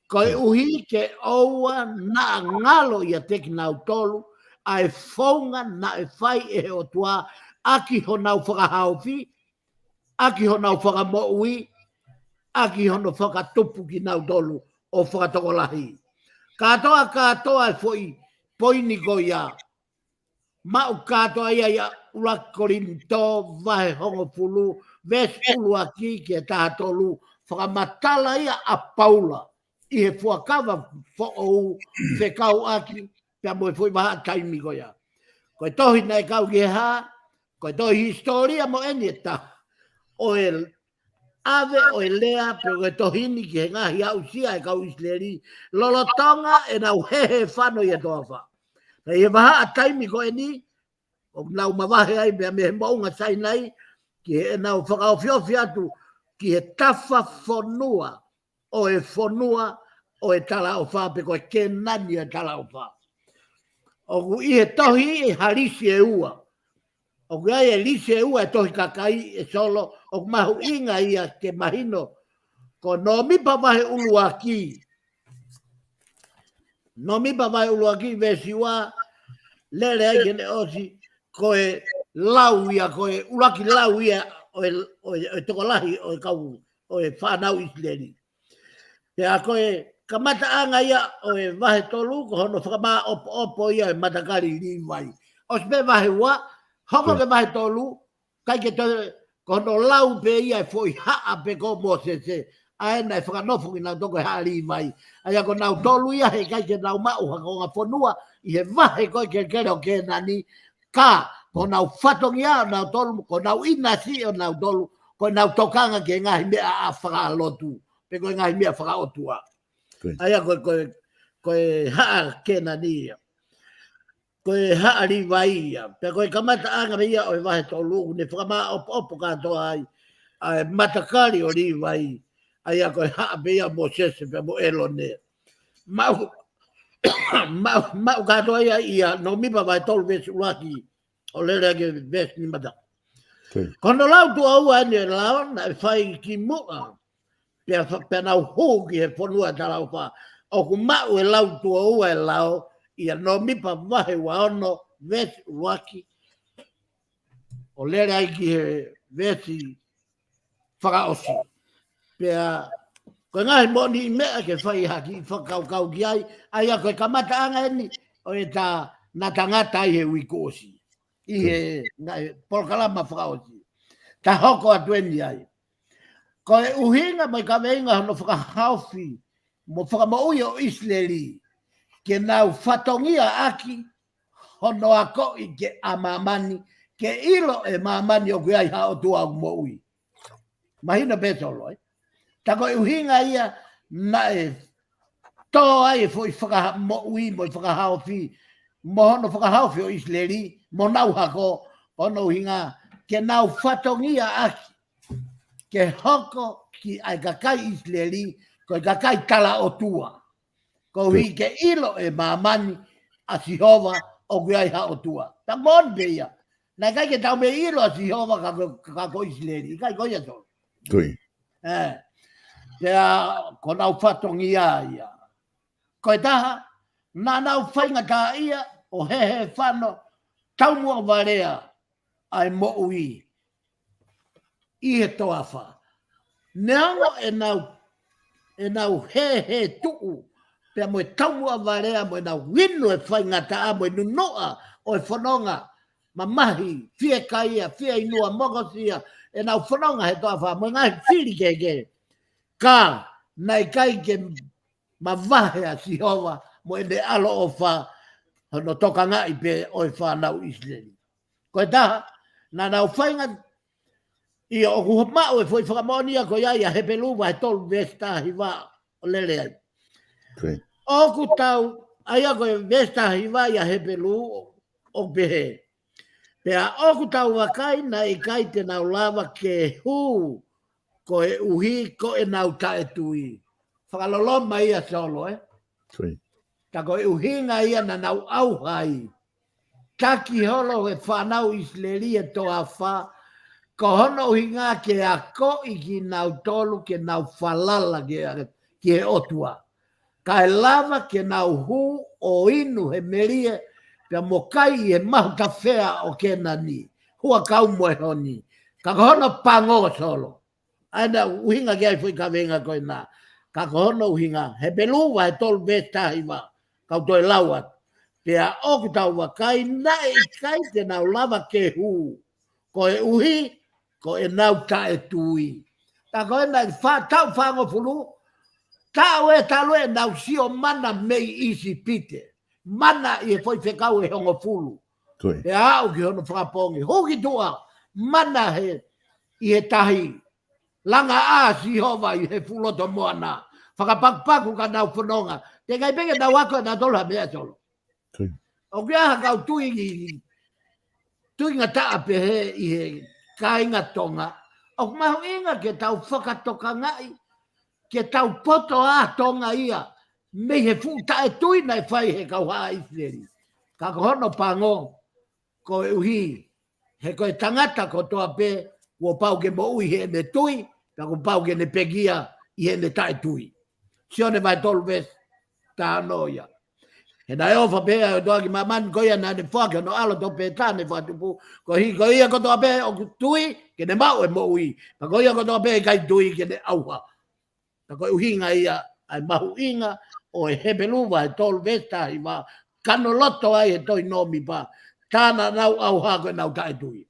Koeʻuhi ke ʻoua naʻa ngalo ʻiate kinautolu, ʻa e founga naʻe fai ʻe he ʻOtua, ʻaki honau fakahaofi, ʻaki honau fakamoʻui, ʻaki hono fakatupu kinautolu ʻo fakatokolahi. Kātoa, kātoa e foʻi poini ko ia. Maʻu kātoa ia ʻi he ʻuluaki Kolinitō, vahe hongofulu, veesi ʻuluaki ki he taha tolu, fakamatala ia ʻa Paula ʻi he fuakava foʻou fekauʻaki pea mo e foʻi vahaʻa taimi ko ia. Ko e tohi naʻe kau ki he hā, ko e tohi hisitōlia mo eni ʻe taha. ʻO e ʻave ʻo e lea pe ko e tohi ni ki he ngaahi aʻusia ʻa e kau ʻIsileli, lolotonga ʻenau hēhē fano ʻi he toafa. Pea ʻi he vahaʻa taimi ko eni, ʻoku nau mavahe ai mei he moʻunga Sainai, ki heʻenau fakaofiofi atu, ki he tafa fonua, ʻo e fonua, ʻo e talaʻofa pe ko e Kēnani ʻo e talaʻofa. ʻOku ʻi he tohi ʻe ha lisi ʻe ua. ʻOku ʻi ai e lisi ʻe ua e tohi kakai ʻe Solo, ʻoku mahuʻinga ia ke mahino. Ko Nōmipa vahe ʻuluaki. Nōmipa vahe ʻuluaki veesi ua, lele ai ke ne ʻosi, ko e lau ia, ko e ʻuluaki lau ia, ʻo e, ʻo e, ʻo e tokolahi, ʻo e kau, ʻo e fānau ʻIsileli. Pea ko e kamataʻanga ia ʻo e vahe tolu, ko hono fakamāʻopoʻopo ia e matakali Līvai. ʻOsi pē vahe ua, hoko ki he vahe tolu, ʻikai ke toe, ko hono lau pē ia e foʻi haʻa pē ko Mōsese, ʻa ē naʻe fakanofo kinautolu ko e haʻa Līvai. ʻA ia ko nautolu ia he ʻikai ke nau maʻu ha konga fonua, ʻi he vahe ko ē kelekele ʻo Kēnani, ka, ko honau fatongia ʻo nautolu, ko honau ʻinasi ʻo nautolu, ko ʻenau tokanga ki he ngaahi meʻa ʻa fakalotu, pe ko e ngaahi meʻa fakaʻotua. ʻA ia ko e, ko e, ko e haʻa Kēnani ia. Ko e haʻa Līvai ia. Pea ko e kamataʻanga pē ia ʻo e vahe tolu, ʻoku ne fakamāʻopoʻopo kātoa ai ʻa e matakali ʻo Līvai. ʻA ia ko e haʻa pē ia ʻo Mōsese pea mo ʻĒlone. Maʻu, maʻu, maʻu kātoa ia ʻia Nōmipa vahe tolu veesi ʻuluaki ʻo lele ki he veesi nima taha. Ko hono lau tuʻo ua eni e lao, naʻe fai ki muʻa. Pea fa-, pea nau hū ki he fonua talaʻofa. ʻOku maʻu e lau tuʻo ua e lao, ʻia Nōmipa vahe ua ono, veesi ʻuluaki, ʻo lele ai ki he veesi fakaʻosi. Pea ko e ngaahi moʻoniʻi meʻa ke fai ha kiʻi fakakaukau ki ai, ʻa ia ko e kamataʻanga eni ʻo e tā naʻa tangata ai he uike kuo ʻosi. ʻI he ngaahi polokalama fakaʻosi. Ta hoko atu eni ai. Ko e ʻuhinga mo e kaveinga hono fakahaofi mo fakamoʻui ʻo ʻIsileli, ke nau fatongia ʻaki hono akoʻi ke ʻa māmani, ke ʻilo ʻe māmani ʻoku ʻi ai ha ʻOtua ʻoku moʻui. Mahino pē Solo, ē? Ta ko e ʻuhinga ia naʻe tō ai e foʻi fakamoʻui mo e fakahaofi, mo hono fakahaofi ʻo ʻIsileli, mo nau hako, ko hono ʻuhinga ke nau fatongia ʻaki, ke hoko ki ai kakai ʻIsileli, ko e kakai tala ʻOtua. Koeʻuhi ke ʻilo ʻe māmani ʻa Sihova ʻoku ʻi ai ha ʻOtua. Ta moʻoni pē ia. Naʻe ʻikai ke tau mei ʻilo ʻa Sihova ka ko, ka ko ʻIsileli. ʻIkai ko ia Solo. Ko ia. Ē. Pea ko nau fatongia ia. Ko e taha, naʻa nau faingataʻaʻia ʻo hehefano taumuʻa valea ʻa e moʻui ʻi he toafa. Neongo ʻenau, ʻenau hehetuʻu, pea mo e taumuʻa valea mo ʻenau inu e faingataʻa mo e nunuʻa ʻo e fononga, mamahi, fiekaia, fieinua, mokosia, ʻenau fononga he toafa, mo e ngaahi fili kehekehe. Ka, naʻe ʻikai ke mavahe ʻa Sihova mo ʻene ʻaloʻofa hono tokangaʻi pē ʻo e fānau ʻIsileli. Ko e taha, naʻa nau faingataʻaʻia ʻoku maʻu e foʻi fakamoʻoni ia ko ia ʻia Hepelū vahe tolu veesi taha hiva ʻo lele ai. Ko ia. ʻOku tau, ʻa ia ko e veesi taha hiva ʻia Hepelū ʻoku pehē. Pea ʻoku tau vakai naʻe ʻikai te nau lava ke hū koeʻuhi ko ʻenau taʻetui. Fakaloloma ia Solo, ē? Ko ia. Ta ko e ʻuhinga ia naʻa nau ʻauha ai. Taki holo he fānau ʻIsileli e toafa, ko hono ʻuhinga ke akoʻi kinautolu ke nau falala ki, ki he ʻOtua. Kae lava ke nau hū ʻo inu he melie, pea mo kai ʻi he mahu tafea ʻo Kēnani, huʻakau mo e honi. Ka ko hono pango Solo. ʻA ia naʻe ʻuhinga ki ai foʻi kaveinga ko ena. Ka ko hono ʻuhinga, Hepelū vahe tolu veesi taha hiva, kau toe lau atu. Pea ʻoku tau vakai naʻe ʻikai te nau lava ke hū koeʻuhi ko ʻenau taʻetui. Ta ko ena ʻi he fa-, taʻu fāngofulu, taʻu ʻe talu ʻenau sio mana mei ʻIsipite. Mana ʻi he foʻi fekau ʻe hongofulu. Ko ia. Pea aʻu ki hono fakapoongi. Hū ki tuʻa, mana he, ʻi he tahi. Langa ʻa Sihova ʻi he fuʻu loto moana. Fakapakupaku ka nau fononga. Teʻeki ai pē ke nau ako ʻe nautolu ha meʻa Solo. Ko ia. ʻOku ʻi ai ha kau tui, tui ngataʻa pehē ʻi he kāinga Tonga. ʻOku mahuʻinga ke tau fakatokangaʻi, ke tau poto ʻa Tonga ia, mei he fuʻu taʻetui naʻe fai he kau haʻa ʻIsileli. Ka ko hono pango, koeʻuhi, he ko e tangata kotoa pē, kuo pau ke moʻui heʻene tui, ka kuo pau ke ne pekia ʻi heʻene taʻetui. Sione vahe tolu veesi taha ono ia. He naʻe ʻofa pehē ʻa e ʻOtua ki māmani ko ia naʻa ne foaki hono ʻAlo tofu pē taha ne fakatupu. Koeʻuhi ko ia kotoa pē ʻoku tui, ke ne maʻu e moʻui. Ka ko ia kotoa pē ʻikai tui ke ne ʻauha. Ta ko e ʻuhinga ia ʻa e mahuʻinga ʻo e Hepelū vahe tolu veesi taha hiva, kano loto ai he tohi Nōmipa, tā naʻa nau ʻauha ko ʻenau taʻetui.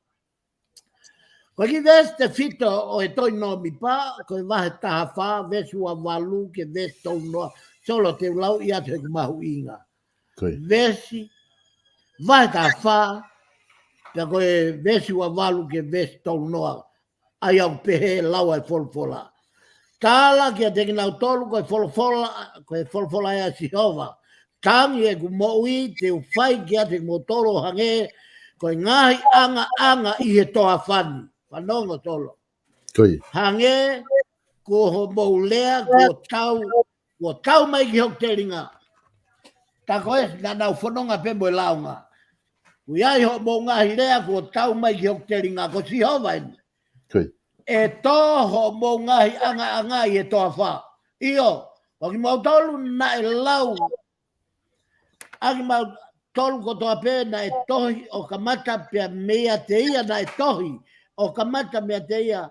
Ko e kiʻi veesi tefito ʻo e tohi Nōmipa, ko e vahe taha fā, veesi ua valu ki he veesi tolu noa, Solo te u lau ia atu he ʻoku mahuʻinga. Ko ia. Veesi, vahe taha fā, pea ko e veesi ua valu ki he veesi tolu noa, ʻa ia ʻoku pehē lau ʻa e folofola. Tala kiate kinautolu ko e folofola, ko e folofola ʻa Sihova. Tangi ʻeku moʻui te u fai kiate kimoutolu ʻo hangē ko e ngaahi ʻangaʻanga ʻi he toafa ni. Fanongo Solo. Ko ia. Hangē ko hoʻomou lea kuo tau, kuo tau mai ki hoku telinga. Ta ko e naʻa nau fononga pē mo e lāunga. Ko ia ʻi hoʻomou ngaahi lea kuo tau mai ki hoku telinga ko Sihova eni. Ko ia. ʻE tō hoʻomou ngaahi ʻangaʻanga ʻi he toafa. ʻIo, ko kimautolu naʻe lau ʻaki mau, tolu kotoa pē naʻe tohi ʻo kamata pea meiate ia naʻe tohi ʻo kamata meiate ia,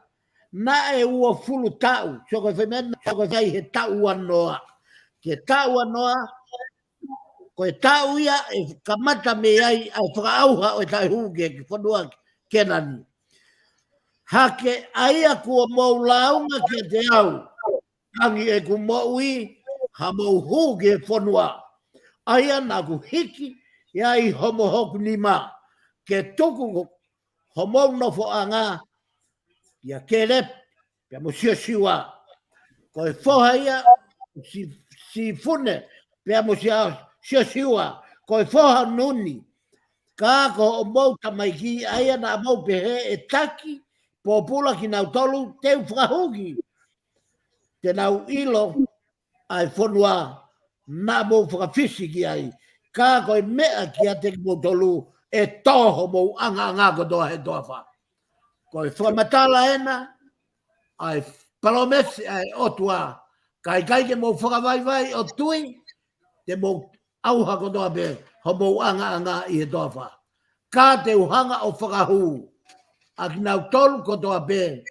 naʻe uofulu taʻu. So ko e fai meʻa, so ko e fai he taʻu ua noa. Ke taʻu ua noa, ko e taʻu ia ʻe kamata mei ai ʻa e fakaʻauha ʻo e taʻehū ki he fonua Kēnani. Hake ʻa ia kuo mou lāunga kiate au, tangi ʻeku moʻui, ha mou hū ki he fonua. ʻA ia naʻa ku hiki ai homo hoku nima, ke tuku homou nofoʻanga kia Kēlepi pea mo Siosiua. Ko e foha ia ʻo Si-, Sifune pea mo Sia-, Siosiua, ko e foha ʻo Nuni. Ka ko hoʻomou tamaiki ʻa ia naʻa mou pehē ʻe taki pōpula kinautolu, te u fakahū ki ai. Te nau ʻilo ʻa e fonua naʻa mou fakafisi ki ai. Ka ko e meʻa kiate kimoutolu, ʻe tō homou ʻangaʻanga kotoa he toafa. Ko e fakamatala ena ʻa e palōmesi ʻa e ʻOtua, ka ʻikai ke mou fakavaivai ʻo tui, te mou ʻauha kotoa pē homou ʻangaʻanga ʻi he toafa. Ka te u hanga ʻo fakahū ʻa kinautolu kotoa pē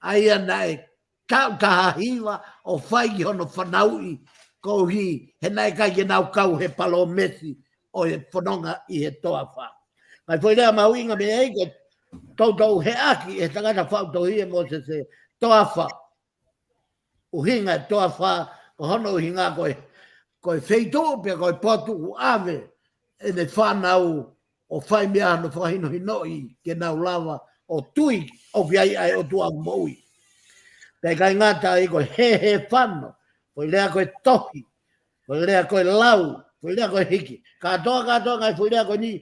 ʻa ia naʻe taʻu taha hiva ʻo fai ki hono fanauʻi, koeʻuhi he naʻe ʻikai ke nau kau he palōmesi ʻo e fononga ʻi he toafa. Ngaahi foʻi lea mahuʻinga mei ai ke toutou heʻaki ʻe he tangata faʻu tohi ʻe Mōsese, toafa. ʻUhinga e toafa, ko hono ʻuhinga ko e, ko e feituʻu pea ko e potu ʻoku ʻave ʻene fānau ʻo fai mei ai hono fakahinohinoʻi ke nau lava ʻo tui ʻoku ʻi ai ʻa e ʻOtua ʻoku moʻui. Pea ʻikai ngata ai, ko e hēhē fano, ko e lea ko e tohi, ko e lea ko e lau, ko e lea ko e hiki. Kātoa, kātoa ngaahi foʻi lea ko eni,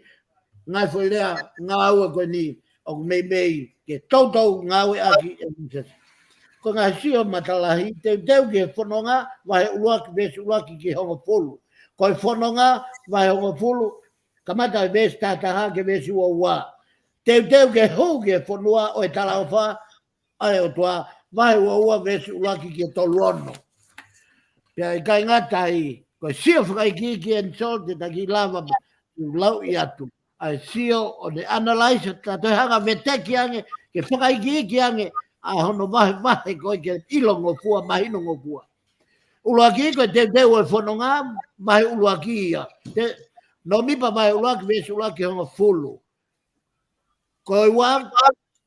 ngaahi foʻi lea ngāue ko eni, ʻoku meimei ke toutou ngāueʻaki ʻe Mōsese. Ko e ngaahi sio matalahi, teuteu ki he Fononga, vahe ʻuluaki, veesi ʻuluaki ki he hongofulu. Ko e Fononga, vahe hongofulu, kamata ʻi he veesi taha taha ki he veesi ua ua. Teuteu ke hū ki he fonua ʻo e talaʻofa ʻa e ʻOtua, vahe ua ua, veesi ʻuluaki ki he tolu ono. Pea ʻikai ngata ai, ko e sio fakaikiiki eni, Sō, te ta kiʻi lava ʻo lauʻi atu ʻa e sio ʻo ne analyze, ta toe hanga ʻo veteki ange, ke fakaikiiki ange ʻa hono vahevahe ko ē ke ʻilongofua, mahinongofua. ʻUluaki ko e teuteu ʻo e Fononga, vahe ʻuluaki ia. Te, Nōmipa vahe ʻuluaki, veesi ʻuluaki ki he hongofulu. Ko e ua,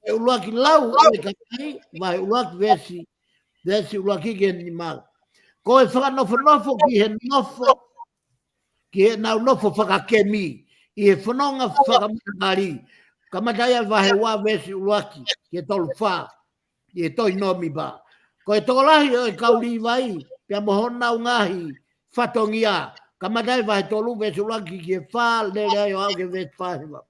e ʻuluaki lau ʻo e kakai, vahe ʻuluaki veesi, veesi ʻuluaki ki he nima. Ko e fakanofonofo ki he nofo, ki heʻenau nofo fakakemi ʻi he fononga fakamatapā. Kamata ia vahe ua veesi ʻuluaki ki he tolu fā, ʻi he tohi Nōmipa. Ko e tokolahi ʻo e kau Līvai pea mo honau ngaahi fatongia. Kamata ia vahe tolu veesi ʻuluaki ki he fā, lele ai ʻo aʻu ki he veesi fā hiva.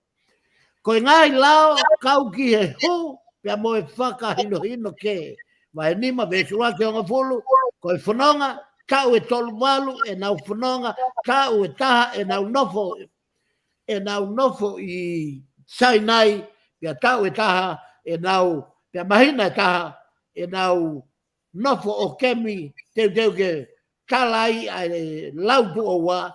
Ko e ngaahi lao kau ki he hū pea mo e fakahinohino kehe. Vahe nima veesi ʻuluaki ki he hongofulu, ko e fononga, taʻu ʻe tolu valu ʻenau fononga, taʻu ʻe taha ʻenau nofo, ʻenau nofo ʻi Sainai, pea taʻu ʻe taha ʻenau, pea māhina ʻe taha ʻenau nofo ʻo kemi, teuteu ke tala ai ʻa e lau tuʻo ua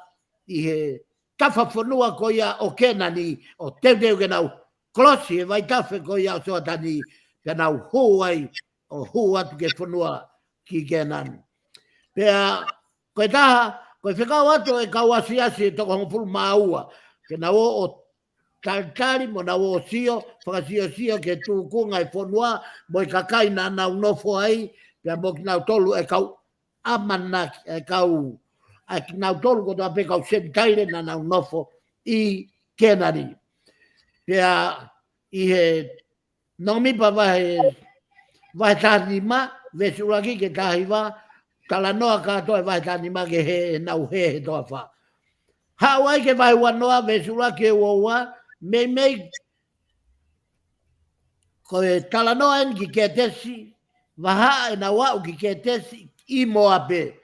ʻi he tafa fonua ko ia ʻo Kēnani, ʻo teuteu ke nau kolosi he vaitafe ko ia ʻo Soatani, pea nau hū ai, ʻo hū atu ki he fonua ki Kēnani. Pea ko e taha, ko e fekau atu ʻa e kau asiasi ʻe toko hongofulu mā ua, ke nau ō ʻo talitali mo nau ō ʻo sio, fakasiosio ki he tūkunga ʻo e fonua mo e kakai naʻa nau nofo ai, pea mo kinautolu ʻa e kau ʻAmaleki, ʻa e kau, ʻa kinautolu kotoa pē kau Senitaile naʻa nau nofo ʻi Kēnani. Pea ʻi he Nōmipa vahe, vahe taha nima, veesi ʻuluaki ki he taha hiva, talanoa kātoa e vahe taha nima ki he, ʻenau hē he toafa. Haʻu ai ki he vahe ua noa, veesi ʻuluaki ki he ua ua, meimei ko e talanoa eni ki Kētesi, vahaʻa ʻenau aʻu ki Kētesi ʻi Mōape.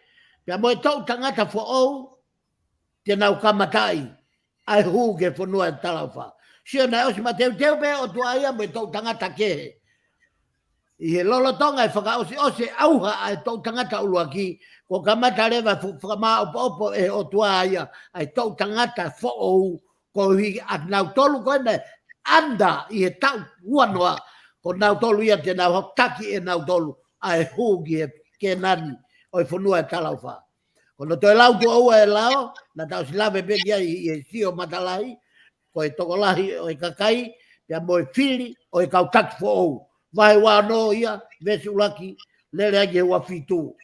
Pea mo e toʻu tangata foʻou, te nau kamataʻi ʻa e hū ki he fonua ʻo e talaʻofa. Sio naʻe ʻosi mateuteu pē ʻOtua ia mo e toʻu tangata kehe. ʻI he lolotonga e fakaʻosiʻosi e ʻauha ʻa e toʻu tangata ʻuluaki, kuo kamata leva e fu-, fakamāʻopoʻopo ʻe he ʻOtua ia ʻa e toʻu tangata foʻou, koeʻuhi ʻa kinautolu ko ē naʻe ʻanda ʻi he taʻu ua noa, ko nautolu ia te nau hokotaki ʻe nautolu ʻa e hū ki he Kēnani ʻo e fonua ʻo e talaʻofa. Ko hono toe lau tuʻo ua e lao, naʻa tau ʻosi lave pē ki ai ʻi he sio matalahi, ko e tokolahi ʻo e kakai, pea mo e fili ʻo e kau taki foʻou. Vahe ua ono ia, veesi ʻuluaki, lele ai ki he ua fitu.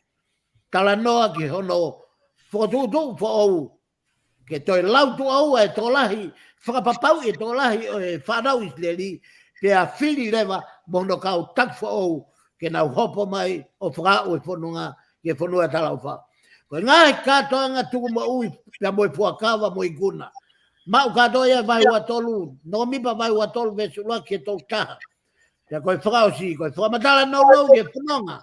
Talanoa ki hono fokotuʻutuʻu foʻou. Ke toe lau tuʻo ua e tokolahi fakapapauʻi e tokolahi ʻo e fānau ʻIsileli, pea fili leva mo hono kau taki foʻou, ke nau hopo mai ʻo fakaaʻu e fononga ki he fonua talaʻofa. Ko e ngaahi kātoanga tukumoʻui pea mo e fuakava mo e ikuna. Maʻu kātoa ia vahe ua tolu, Nōmipa vahe ua tolu veesi ʻuluaki ki he tolu taha. Pea ko e fakaʻosi, ko e fakamatala nounou ki he fononga.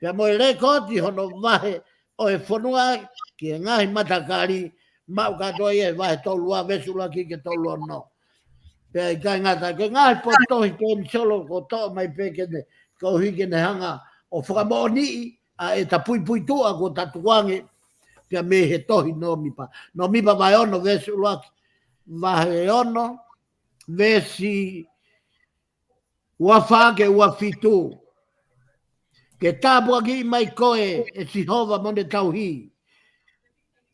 Pea mo e lekooti hono vahe ʻo e fonua ki he ngaahi matakali, maʻu kātoa ia he vahe tolu ua veesi ʻuluaki ki he tolu ono. Pea ʻikai ngata, ko e ngaahi potu tohi pē eni Solo kuo toʻo mai pē ke ne, koeʻuhi ke ne hanga ʻo fakamoʻoniʻi ʻa ʻeta puipuituʻa kuo ta tukuange, pea mei he tohi Nōmipa. Nōmipa vahe ono veesi ʻuluaki, vahe ono, veesi ua fā ki he ua fitu. Ke tāpuakiʻi mai koe ʻe Sihova mo ne tauhi.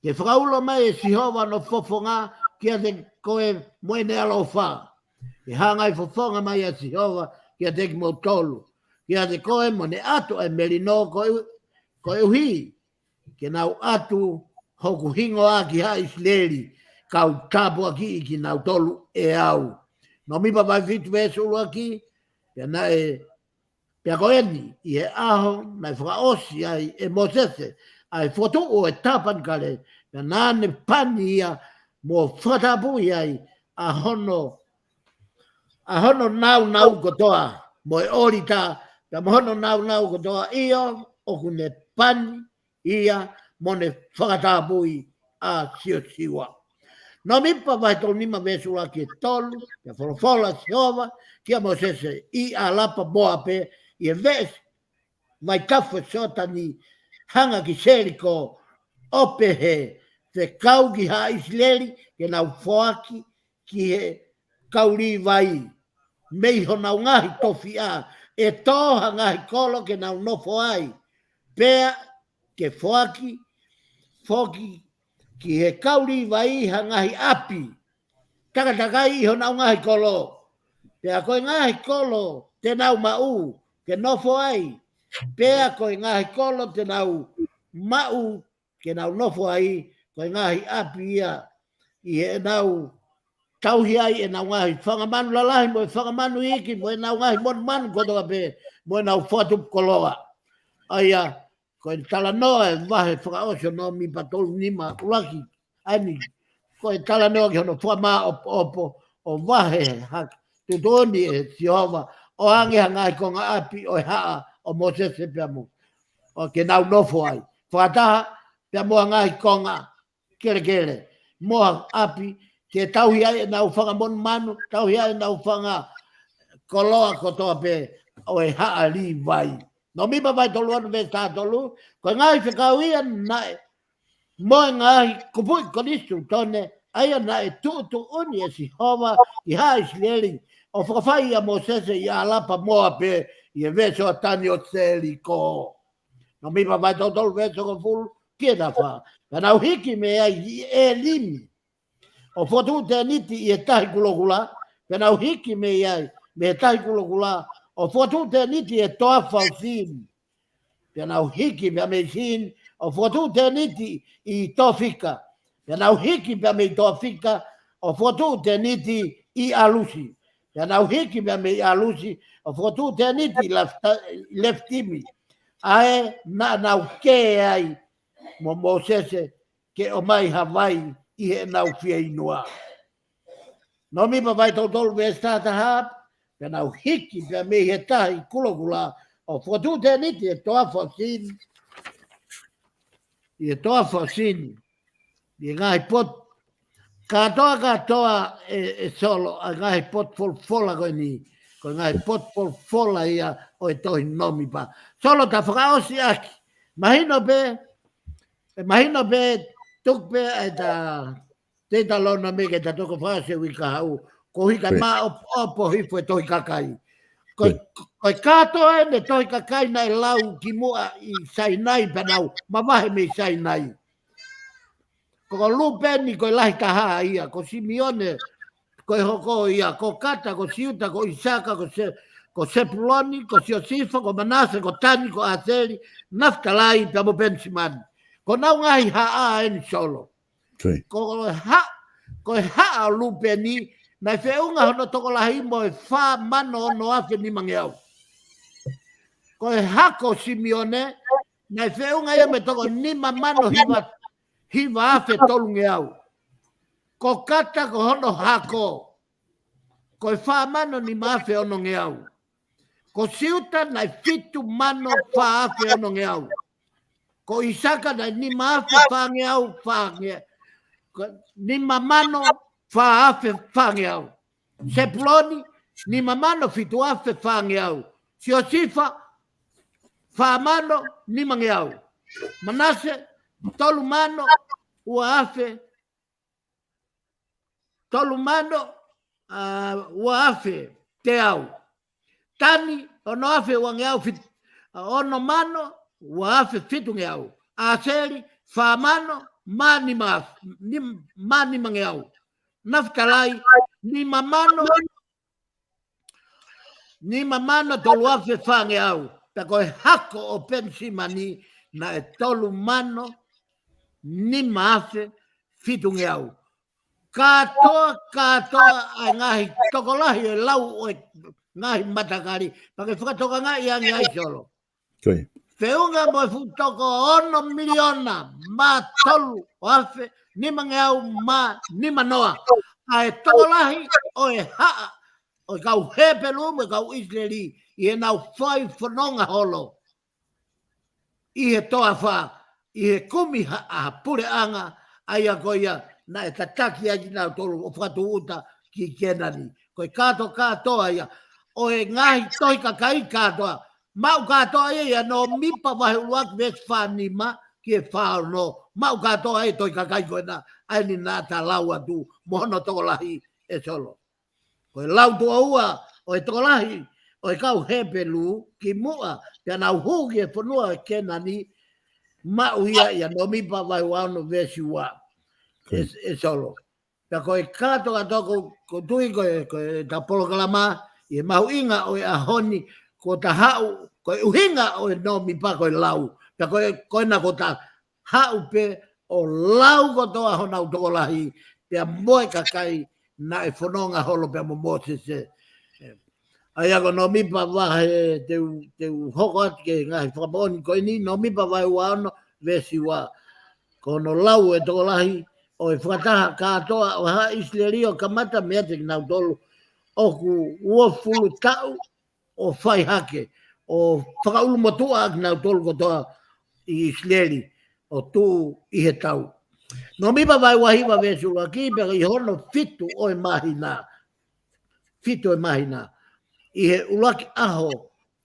Ke fakaulo mai ʻe Sihova hono fofonga kiate koe mo ʻene ʻaloʻofa. Ke hanga ʻe he fofonga mai ʻa Sihova kiate kimoutolu, kiate koe mo ne ʻatu ʻa e melino koe, koeʻuhi ke nau ʻatu hoku hingoa ki haʻa ʻIsileli, kau tāpuakiʻi kinautolu ʻe au. Nōmipa vahe fitu veesi ʻuluaki, pea naʻe, pea ko eni, ʻi he ʻaho naʻe fakaʻosi ai ʻe Mōsese ʻa e fokotuʻu ʻo e tāpanekale, pea naʻa ne pani ia mo fakatapui ai ʻa hono, ʻa hono nāunau kotoa, mo e ʻōlita, pea mo hono nāunau kotoa, ʻio, ʻoku ne pani ia mo ne fakatapui ʻa Siosiua. Nōmipa vahe tolu nima veesi ʻuluaki ki he tolu, pea folofola ʻa Sihova kia Mōsese ʻi ʻAlapa Moape, ʻi he veʻe vaitafe Sioatani, hanga ki Seliko, ʻo pehē, fekau ki haʻa ʻIsileli ke nau foaki ki he kau Līvai mei honau ngaahi tofiʻa, ʻe tō ha ngaahi kolo ke nau nofo ai, pea ke foaki, foki ki he kau Līvai ha ngaahi ʻapi takatakai ʻi honau ngaahi kolo. Pea ko e ngaahi kolo te nau maʻu ke nofo ai, pea ko e ngaahi kolo te nau maʻu ke nau nofo ai, ko e ngaahi ʻapi ia ʻi heʻenau tauhi ai ʻenau ngaahi fanga manu lalahi mo e fanga manu iiki mo ʻenau ngaahi monumanu kotoa pē mo ʻenau fakatupu koloa. ʻA ia, ko e talanoa e vahe fakaʻosi ʻo Nōmipa tolu nima ʻuluaki, ʻa eni, ko e talanoa ki hono fakamāʻopoʻopo ʻo vahe hake, tuʻutuʻuni ʻe Sihova ʻo ange ha ngaahi konga ʻapi ʻo e haʻa ʻo Mōsese pea mo, ʻo ke nau nofo ai. Fakataha pea mo ha ngaahi konga kelekele mo ha ʻapi ke tauhi ai ʻenau fanga monumanu, tauhi ai ʻenau fanga koloa kotoa pē ʻo e haʻa Līvai. Nōmipa vahe tolu ono veesi taha tolu, ko e ngaahi fekau ia naʻe, mo e ngaahi kupuʻi konisitūtone, ʻa ia naʻe tuʻutuʻuni ʻe Sihova ki haʻa ʻIsileli, ʻo fakafai ʻia Mōsese ʻi ʻAlapa Moape, ʻi he veʻe Sioatani ʻo Seliko. Nōmipa vahe tolu tolu veesi hongofulu ki he taha fā. Pea nau hiki mei ai ʻi ʻElimi, ʻo fokotuʻu tēniti ʻi he tahi kulokula. Pea nau hiki mei ai, mei he tahi kulokula, ʻo fokotuʻu tēniti ʻi he toafa ʻo Sini. Pea nau hiki pea mei Sini, ʻo fokotuʻu tēniti ʻi Tofika. Pea nau hiki pea mei Tofika, ʻo fokotuʻu tēniti ʻi ʻAlusi. Pea nau hiki pea mei ʻAlusi, ʻo fokotuʻu tēniti ʻi Lefita-, Lefitimi. ʻA ē naʻa nau kē ai mo Mōsese ke ʻomai ha vai ʻi heʻenau fieinua. Nōmipa vahe tolu tolu veesi taha taha, pea nau hiki pea mei he tahi kulokula, ʻo fokotuʻu tēniti ʻi he toafa ʻo Sini, ʻi he toafa ʻo Sini, ʻi he ngaahi potu kātoa, kātoa ʻe, ʻe Solo, ʻa e ngaahi potu folofola ko eni, Ko e ngaahi potu folofola ia ʻo e tohi Nōmipa. Solo, ta fakaʻosi ʻaki. Mahino pē, ʻe mahino pē, tuku pē ʻa e ta, Teutalōnome ke ta toki fakaʻosi e uike kahaʻu. Ko e hika Ko ia. Mā o, o po hifo e tohi kakai. Ko, Ko ia. Ko e kātoa ʻeni e tohi kakai naʻe lau kimuʻa ʻi Sainai pea nau mavahe mei Sainai. Ko Lūpeni ko e lahi taha ia, ko Simione ko e hoko ia, ko Kata, ko Siuta, ko ʻIsaka, ko Se-, ko Sepuloni, ko Siosifa, ko Manase, ko Tani, ko ʻAseli, Nafitalai, pea mo Penisimani. Ko ʻenau ngaahi haʻa ʻeni, Solo. Ko ia. Ko e ha-, ko e haʻa ʻo Lūpeni, naʻe feʻunga hono tokolahi mo e fā mano ono afe nimangeau. Ko e hako ʻo Simione, naʻe feʻunga ia mo e toko nima mano hiva, hiva afe tolungeau. Ko Kata ko hono hako, ko e fā mano nima afe onongeau. Ko Siuta naʻe fitu mano fā afe onongeau. Ko ʻIsaka naʻe nima afe fāngeau, fānge-, ko nima mano fā afe fāngeau. Sepuloni, nima mano fitu afe fāngeau. Siosifa, fā mano nimangeau. Manase, tolu mano ua afe, tolu mano, ʻa, ua afe teau. Tani, ono afe uangeau fit-, ʻa, ono mano ua afe fitungeau. ʻAseli, fā mano mā nima, nim-, mā nimangeau. Nafitalai, nima mano, nima mano tolu afe fāngeau. Pea ko e hako ʻo Penisimani naʻe tolu mano nima afe fitungeau. Kātoa, kātoa ʻa e ngaahi tokolahi ʻo e lau ʻo e ngaahi matakali. Pea ke fakatokangaʻi ange ai, Solo. Ko ia. Feʻunga mo e fuʻu toko ono miliona mā tolu afe nimangeau mā nima noa ʻa e tokolahi ʻo e haʻa ʻo e kau Hepelū mo e kau ʻIsileli ʻi heʻenau fai fononga holo ʻi he toafa, ʻi he kumi ha-, ʻa ha puleʻanga, ʻa ia ko ia naʻe tataki ai kinautolu ʻo fakatūʻuta ki Kēnani. Ko e kātoa, kātoa ia ʻo e ngaahi tohi kakai kātoa. Maʻu kātoa ia ʻia Nōmipa vahe ʻuluaki veesi fā nima ki he fā ono. Maʻu kātoa ia e tohi kakai ko ena, ʻa eni naʻa ta lau atu mo hono tokolahi, ʻe Solo. Ko e lau tuʻo ua ʻo e tokolahi ʻo e kau Hepelū kimuʻa pea nau hū ki he fonua ʻo Kēnani, maʻu ia ʻia Nōmipa vahe ua ono veesi ua. Ko ia. ʻE, ʻe Solo. Pea ko e kātoa, kātoa ko, ko e tui ko e, ko e ta polokalama ʻi he mahuʻinga ʻo e ʻaho ni, ko ta haʻu, ko e ʻuhinga ʻo e Nōmipa ko e lau. Pea ko e, ko ena ko ta haʻu pē ʻo lau kotoa honau tokolahi, pea mo e kakai naʻe fononga holo pea mo Mōsese. ʻA ia ko Nōmipa vahe, te u, te u hoko atu ki he ngaahi fakamoʻoni ko eni, Nōmipa vahe ua ono veesi ua. Ko hono lau e tokolahi ʻo e fakataha kātoa ʻo e haʻa ʻIsileli ʻo kamata meiate kinautolu ʻoku uofulu taʻu ʻo fai hake, ʻo fakaʻulumotuʻa kinautolu kotoa ʻi ʻIsileli, ʻo tuʻu ʻi he tau. Nōmipa vahe ua hiva veesi ʻuluaki, pea ʻi hono fitu ʻo e māhina. Fitu ʻo e māhina. ʻI he ʻuluaki ʻaho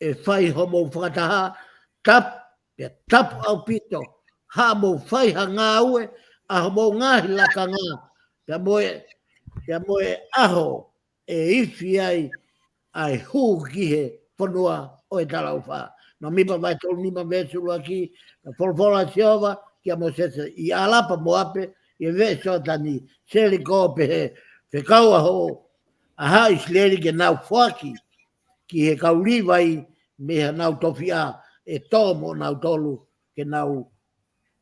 ʻe fai homou fakataha, tapu, pea tapu ʻaupito, haʻamou fai ha ngāue ʻa homou ngaahi lakanga, pea mo e, pea mo e ʻaho ʻe ifi ai ʻa e hū ki he fonua ʻo e talaʻofa. Nōmipa vahe tolu nima veesi ʻuluaki, ka folofola ʻa Sihova kia Mōsese ʻi ʻAlapa Moape, ʻi he veʻe Sioatani, Seliko, pehē, fekau ʻa ho, ʻa haʻa ʻIsileli ke nau foaki ki he kau Līvai mei haʻanau tofiʻa ʻe tō mo nautolu ke nau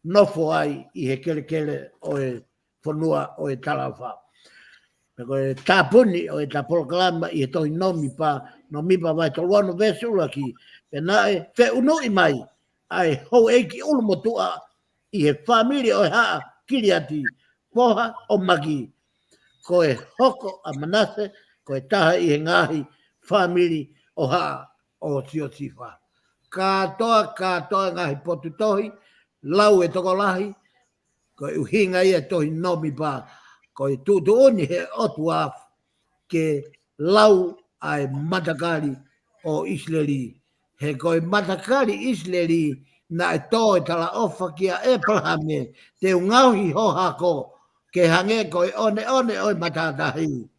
nofo ai ʻi he kelekele ʻo e fonua ʻo e talaʻofa. Pea ko e tāpuni ʻo e ta polokalama ʻi he tohi Nōmipa, Nōmipa vahe tolu ono veesi ʻuluaki, pea naʻe feʻunuʻi mai ʻa e houʻeiki ʻulumotuʻa ʻi he fāmili ʻo e haʻa Kiliati, foha ʻo Maki, ko e hoko ʻa Manase ko e taha ʻi he ngaahi fāmili ʻo haʻa ʻo Siosifa. Kātoa, kātoa ngaahi potu tohi, lau e tokolahi, ko e ʻuhinga ia e tohi Nōmipa, ko e tuʻutuʻuni he ʻOtua ke lau ʻa e matakali ʻo ʻIsileli. He ko e matakali ʻIsileli naʻe tō e talaʻofa kia ʻĒpalahame, te u ngaohi ho hako ke hangē ko e ʻoneʻone ʻo e matātahi,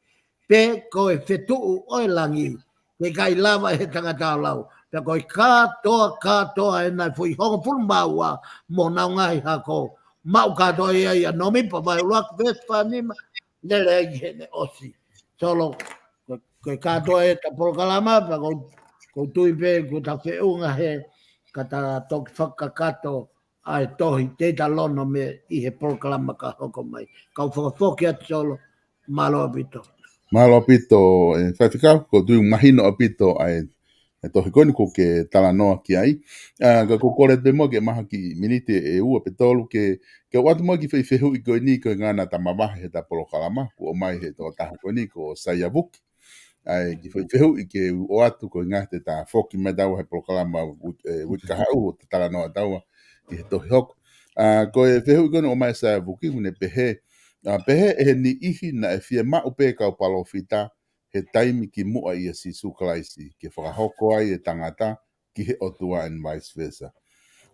pe ko e fetuʻu ʻo e langi, ke ʻikai lava ʻe he tangata ʻo lau. Pea ko e kātoa, kātoa ʻena e foʻi hongofulu mā ua mo honau ngaahi hako. Maʻu kātoa ia ʻia Nōmipa vahe ʻuluaki veesi fā nima, lele ai ki heʻene ʻosi. Solo, ko, ko e kātoa ʻeta polokalama, pea ʻoku, ʻoku ou tui pē kuo ta feʻunga he ka ta toki fakakakato ʻa e tohi Teutalōnome ʻi he polokalama ka hoko mai. Kau fakafoki atu Solo, mālō ʻaupito. Mālō ʻaupito, ē, Faifekau, ʻoku ou tui ʻoku mahino ʻaupito ʻa e, e tohi ko eni ʻoku ke talanoa ki ai. ʻA, ka ʻoku ou kole pē muʻa ke maʻu ha kiʻi miniti ʻe ua pe tolu ke, ke u ʻoatu muʻa e kiʻi foʻi fehuʻi ko eni ko e ngaahi naʻa ta mavahe heʻeta polokalama, kuo ʻomai ʻe he tokotaha ko eni ko Saia Vuki. ʻA e kiʻi foʻi fehuʻi ke u ʻoatu ko e ngaahi te ta foki mai taua he polokalama uik-, ē, uike kahaʻu ʻo ta talanoa taua ki he tohi hoko. ʻA, ko e fehuʻi ko eni ʻomai ʻe Saia Vuki ʻoku ne pehē, ʻa, pehē ʻe he niʻihi naʻe fiemaʻu pē kau palōfita he taimi kimuʻa ʻia Sīsū Kalaisi ke fakahoko ai e tangata ki he ʻOtua and vice versa.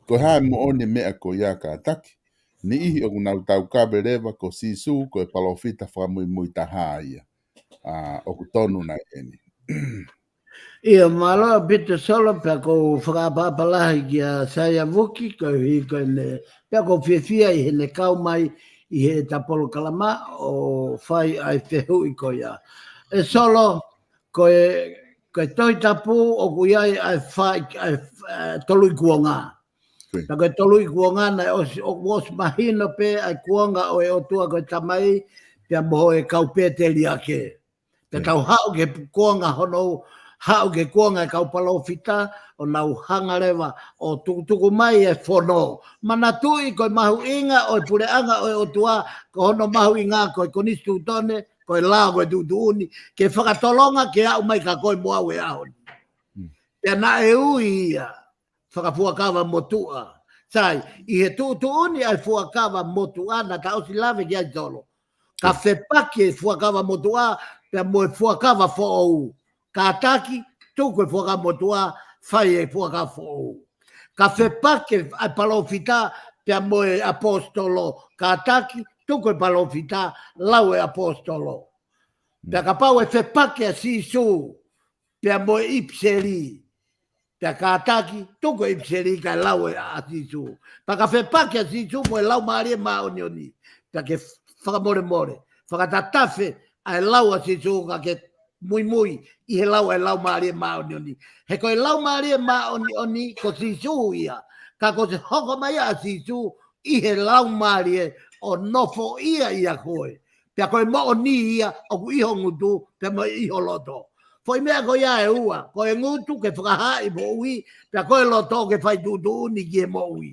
Ko e hā e moʻoni e meʻa ko ia kātaki? Niʻihi ʻoku nau taukave leva ko Sīsū ko e palōfita fakamuimui taha ia. ʻA, ʻoku tonu nai eni? ʻIo, mālō ʻaupito Solo, pea ʻoku ou fakaʻapaʻapa lahi kia Saia Vuki, koeʻuhi ko ʻene, pea ʻoku ou fiefia ʻi heʻene kau mai ʻi heʻeta polokalama ʻo fai ʻa e fehuʻi ko ia. ʻE Solo, ko e, ko e Tohi Tapu ʻoku ʻi ai ʻa e fā, ʻa e, ʻa e tolu ikuonga. Ko ia. Pea ko e tolu ikuonga naʻe ʻosi, ʻo, ʻosi mahino pē ʻa e kuonga ʻo e ʻOtua ko e Tamai, pea mo e kau pēteliake. Pea, ko ia, tau haʻu ki he kuonga hono, haʻu ki he kuonga e kau palōfita, ʻo nau hanga leva ʻo tukutuku mai e fono. Manatuʻi ko e mahuʻinga ʻo e puleʻanga ʻo e ʻOtua, ko hono mahuʻinga ko e konisitūtone, ko e lao, ko e tuʻutuʻuni, ke fakatolonga, ke aʻu mai kia koe mo au he ʻaho ni. Mm. Pea naʻe ui ia fakafuakava motuʻa. Sai, ʻi he tuʻutuʻuni ʻa e fuakava motuʻa naʻa ta ʻosi lave ki ai Solo. Ka, mm, fepaki e fuakava motuʻa pea mo e fuakava foʻou. Kātaki, tuku e fuakava motuʻa, fai e fuakava foʻou. Ka, mm, fepaki ʻa e palōfita pea mo e ʻaposetolo. Kātaki, tuku e palōfita, lau e ʻaposetolo. Mm. Pea kapau ʻe fepaki ʻa Sīsū pea mo e ʻipiseli, pea kātaki, tuku e ʻipiseli kae lau ʻa Sīsū. Pea ka fepaki ʻa Sīsū mo e Laumālie Māʻoniʻoni, pea ke fakamolemole, fakatatafe ʻa e lau ʻa Sīsū ka ke muimui ʻi he lau ʻa e Laumālie Māʻoniʻoni. He ko e Laumālie Māʻoniʻoni ko Sīsū ia, ka ko e hoko mai ʻa Sīsū ʻi he Laumālie ʻo nofoʻia ʻia koe. Pea ko e moʻoni ia ʻoku ʻi ho ngutu, pea mo ʻi ho loto. Foʻi meʻa ko ia ʻe ua, ko e ngutu ke fakahaaʻi moʻui, pea ko e loto ke fai tuʻutuʻuni ki he moʻui.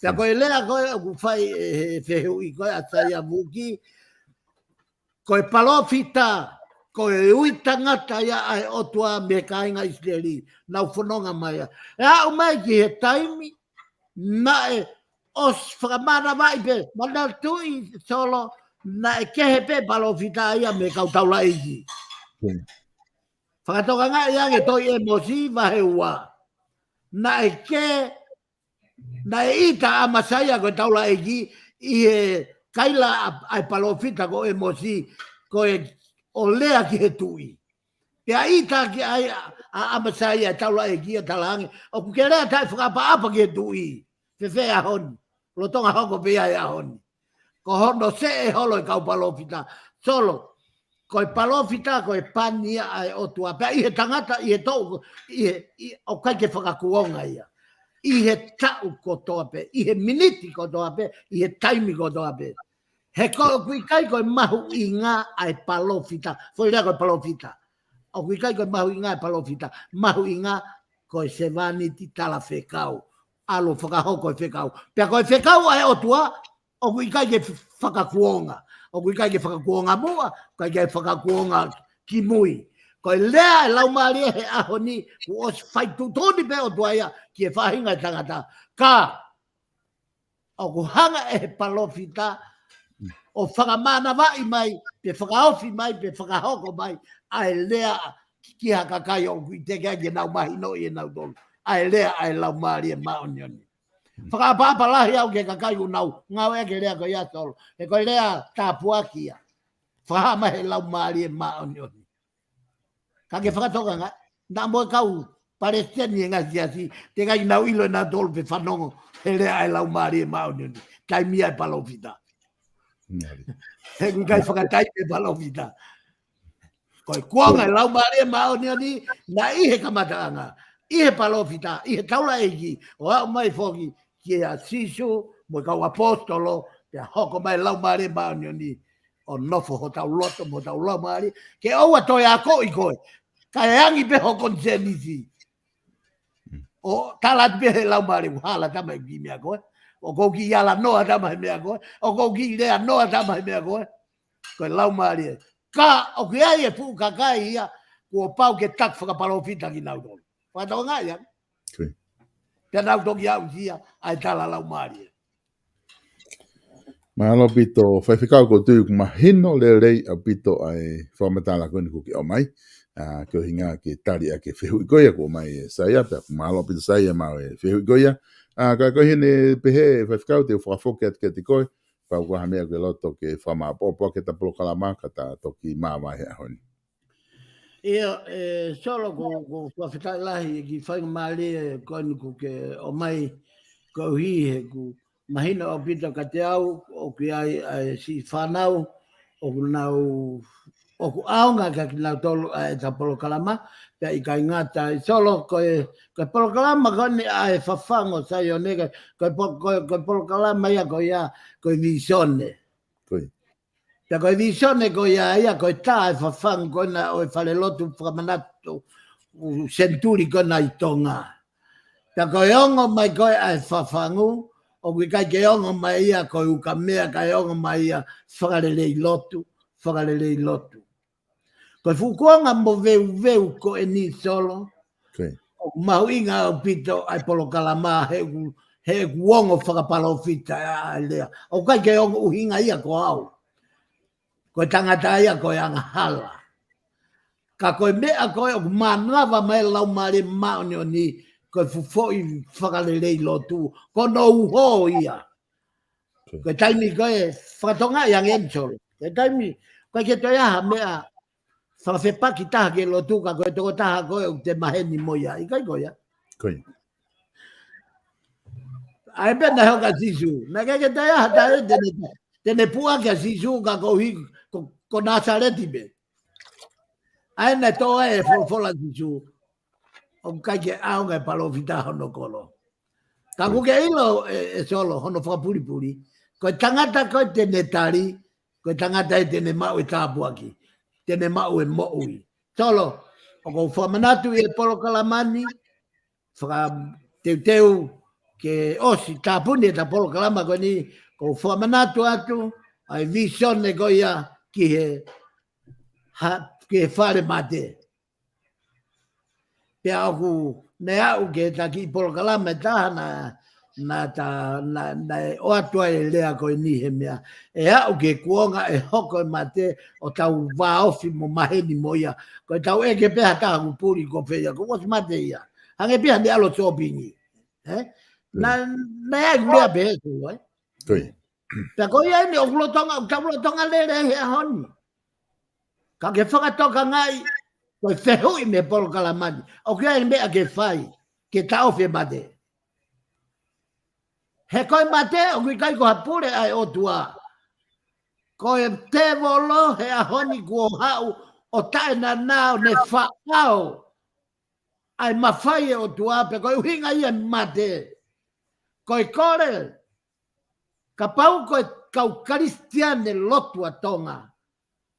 Pea ko e lea ko ē ʻoku fai ʻe he fehuʻi ko ē ʻa Saia Vuki, ko e palōfita, ko e ui tangata ia ʻa e ʻOtua mei he kāinga ʻIsileli, nau fononga mai ia. ʻE aʻu mai ki he taimi, naʻe ʻosi fakamānavaʻi pē, manatuʻi Solo, naʻe kehe pē palōfita ia mei he kau taulaʻeiki. Hmm. Fakatokangaʻi ange tohi ʻĒmosi vahe ua. Naʻe kehe, naʻe ʻita ʻa ʻAmasaia ko e taulaʻeiki ʻi he kaila ʻa, ʻa e palōfita ko ʻĒmosi, ko e ʻo lea ki he tuʻi. Pea ʻita ki ai ʻa, ʻa ʻAmasaia e taulaʻeiki ʻo talaange, ʻoku ke lea taʻefakaʻapaʻapa ki he tuʻi. Fēfē ʻaho ni? Lolotonga hoko pē ia he ʻaho ni. Ko hono seʻe holo e kau palōfita. Solo, ko e palōfita, ko e pani ia ʻa e ʻOtua. Pea ʻi he tangata, ʻi he toʻu, ʻi he, ʻi, ʻoku ʻikai ke fakakuonga ia. ʻI he taʻu kotoa pē, ʻi he miniti kotoa pē, ʻi he taimi kotoa pē. He ko ʻoku ʻikai ko e mahuʻinga ʻa e palōfita. Foʻi lea ko e palōfita. ʻOku ʻikai ko e mahuʻinga e palōfita. Mahuʻinga ko e sevāniti talafekau. ʻAlu fakahoko e fekau. Pea ko e fekau ʻa e ʻOtua, ʻoku ʻikai ke fakakuonga. ʻOku ʻikai ke fakakuonga muʻa, ʻikai ke fakakuonga kimui. Ko e lea e Laumālie he ʻaho ni, kuo ʻosi fai tuʻutuʻuni pē ʻOtua ia ki he faʻahinga e tangata. Ka, ʻoku hanga ʻe he palōfita ʻo fakamānavaʻi mai, pe fakaofi mai, pe fakahoko mai ʻa e lea ki ha kakai ʻoku ʻikai ke nau mahinoʻi ʻe nautolu ʻa e lea ʻa e Laumālie Māʻoniʻoni. Fakaʻapaʻapa lahi au ki he kakai ʻoku nau ngāueʻaki e lea ko ia, Solo. He ko e lea tāpuaki ia. Fakahā mai he Laumālie Māʻoniʻoni. Ka ke fakatokangaʻi, naʻa mo e kau palesiteni ʻo e ngaahi siasi, teʻeki ai ke nau ʻilo ʻe nautolu pe fanongo he lea ʻa e Laumālie Māʻoniʻoni, taimi ʻa e palōfita. He ʻoku ʻikai fakataimi e palōfita. Ko e kuonga e Laumālie Māʻoniʻoni, naʻe ʻi he kamataʻanga, ʻi he palōfita, ʻi he taulaʻeiki, ʻo aʻu mai foki kia Sīsū mo e kau ʻaposetolo, pea hoko mai e Laumālie Māʻoniʻoni ʻo nofo hotau loto mo hotau laumālie, ke ʻoua toe akoʻi koe, kae angi pē ho konisēnisi. ʻO tala atu pē he laumālie, ʻoku hala tama he kiʻi meʻa ko ē, ʻoku ou kiʻi ala noa tama he meʻa ko ē, ʻoku ou kiʻi lea noa tama he meʻa ko ē. Ko e laumālie. Ka ʻoku ʻi ai e fuʻu kakai ia kuo pau ke taki fakapalōfita kinautolu. Fakatokangaʻi ange. Pea nau toki aʻusia ʻa e tala laumālie. Mālō ʻaupito, Faifekau, ʻoku ou tui ʻoku mahino lelei ʻaupito ʻa e fakamatala ko eni kuo ke ʻomai. ʻA, ko e ʻuhinga ke tali ʻa e fehuʻi ko ia kuo ʻomai ʻe Saia, pea mālō ʻaupito Saia maʻu e fehuʻi ko ia. ʻA, ka ko e heni pehē, Faifekau, te u fakafoki atu kiate koe, kapau ʻoku ʻi ai ha meʻa ʻoku ke loto ke fakamāʻopoʻopo ʻaki ʻeta polokalama, ka ta toki māvae he ʻaho ni. ʻIo, ʻe Solo, ʻoku ou fakafetaʻi lahi ki he faingamālie ko eni kuo ke ʻomai, koeʻuhi he ʻoku mahino ʻaupito kiate au ʻoku ʻi ai ʻa e siʻi fānau ʻoku nau, ʻoku ʻaonga kiate kinautolu ʻa ʻeta polokalama, pea ʻikai ngata ai, Solo, ko e, ko e polokalama ko eni ʻa e Fafangu ʻo Saione, ko e po-, ko e, ko e polokalama ia ko ia, ko e Vīsone. Ko ia. Pea ko e Vīsone ko ia ia, ko e tā e fafangu ko ena ʻo e falelotu fakamanatu ʻo e senituli ko ena ʻi Tonga. Pea ko e ongo mai ko ē ʻa e Fafangu, ʻoku ʻikai ke ongo mai ia ko e ukamea, kae ongo mai ia fakalelei lotu, fakalelei lotu. Ko e fuʻu kuonga moveuveu ko eni, Solo, ʻoku mahuʻinga ʻaupito ʻa e polokalama he ʻoku, he ʻoku ongo fakapalōfita ʻa e lea. ʻOku ʻikai ke ongo ʻuhinga ia ko au. Ko e tangata ia ko e angahala. Ka ko e meʻa ko ē ʻoku mānava mai e Laumālie Māʻoniʻoni, ko e fuʻu foʻi fakalelei lotu, ko hono uho ia. Ko e taimi ko ē, fakatokangaʻi ange eni, Solo. Ko e taimi, ʻoku ʻikai ke toe ʻi ai ha meʻa fakafepaki taha ki he lotu, ka ko e tokotaha ko ē ʻoku te maheni mo ia. ʻIkai ko ia? Ko ia. ʻA ia pē naʻe hoko ʻa Sīsū. Naʻe ʻikai ke toe ʻi ai ha taha te ne, te ne puʻaki ʻa Sīsū ka koeʻuhi ko, ko Nāsaleti pē. ʻA ia naʻe toʻo ai e folofola ʻa Sīsū, ʻoku ʻikai ke ʻaonga e palōfita hono kolo. Ka ʻoku ke ʻilo ʻe, ʻe Solo, hono fakapulipuli, ko e tangata ko ē te ne tali, ko e tangata ē te ne maʻu e tāpuaki, te ne maʻu e moʻui. Solo, ʻoku ou fakamanatu ʻi he polokalama ni, fakateuteu ke ʻosi tāpuni ʻeta polokalama ko eni, ʻoku ou fakamanatu atu ʻa e Vīsone ko ia ki he, ha, ki he fale mate. Pea ʻoku ne aʻu ki heʻeta kiʻi polokalama ʻe taha naʻa, naʻa ta, naʻa, naʻe ʻoatu ai e lea ko eni he meʻa. ʻE aʻu ki he kuonga ʻe hoko e mate ʻo tau vāofi mo maheni mo ia. Ko e tau ʻeke pē ha taha ʻoku puli ko fē ia, kuo ʻosi mate ia. Hangē pē ha meʻa ʻalu ʻo sōpingi. Ē? Naʻa, naʻe ʻai lea pē he solo, ē? Ko ia. Pea ko ia eni ʻoku lolotonga, ʻoku tau lolotonga lele he ʻaho ni. Ka ke fakatokangaʻi, ko e fehuʻi mei he polokalama ni, ʻoku ʻi ai e meʻa ke fai ke taʻofi e mate. He ko e mate ʻoku ʻikai ko ha pule ʻa e ʻOtua. Ko e tēvolo he ʻaho ni kuo haʻu ʻo taʻenana ʻo ne faʻao ʻa e mafai ʻa e ʻOtua, pea ko e ʻuhinga ia e mate. Ko e kole, kapau ko e kau Kalisitiane lotu ʻa Tonga,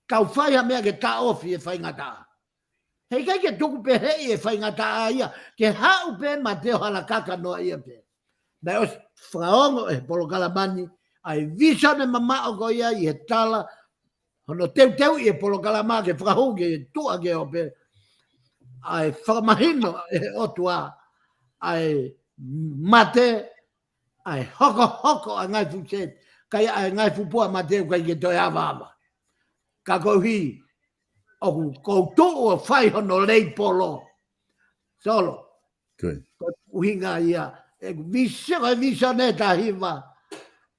tau fai ha meʻa ke taʻofi e faingataʻa. Heʻikai ke tuku pehē ʻe faingataʻa ia, ke haʻu pē mate ʻo hala kakano ia pē. Naʻe ʻosi fakaongo ʻe he polokalama ni ʻa e Vīsone mamaʻo ko ia ʻi he tala, hono teuteuʻi e polokalama ke fakahū ke tuʻa ke ope, ʻa e fakamahino ʻe he ʻOtua ʻa e mate, ʻa e hokohoko ʻa e ngaahi fuʻu sēniti, ʻikai ʻa e ngaahi fuʻu puha mate ʻoku ʻikai ke toe avaava. Ka koeʻuhi ʻoku ou tuʻu ʻo fai hono lei polo. Solo. Ko e ʻuhinga ia ʻeku visi-, ko e visone taha hiva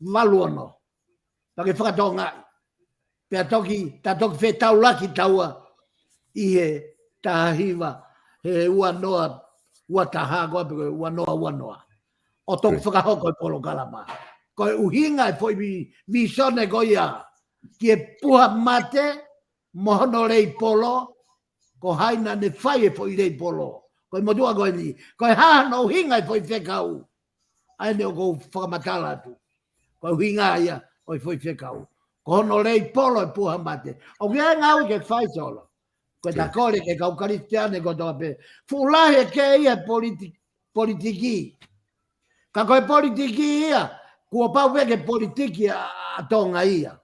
valu ono. Pea ke fakatongaʻi. Pea toki, ta toki fetaulaki taua ʻi he taha hiva, he ua noa ua taha ko ē pe ko e ua noa ua noa. ʻO toki fakahoko e polokalama. Ko e ʻuhinga e foʻi vi-, visone ko ia ki he puha mate mo hono lei polo, ko hai naʻa ne fai e foʻi lei polo. Ko e motuʻa ko eni, ko e hā hono ʻuhinga e foʻi fekau. ʻA eni ʻoku ou fakamatala atu. Ko e ʻuhinga ia ʻo e foʻi fekau. Ko hono lei polo e puha mate. ʻOku ʻi ai e ngāue ke fai, Solo. Ko e ta kole ki he kau Kalisitiane kotoa pē. Fuʻu lahi e kē ia e politi-, politiki. Ka ko e politiki ia, kuo pau pē ke politiki ʻa, ʻa Tonga ia.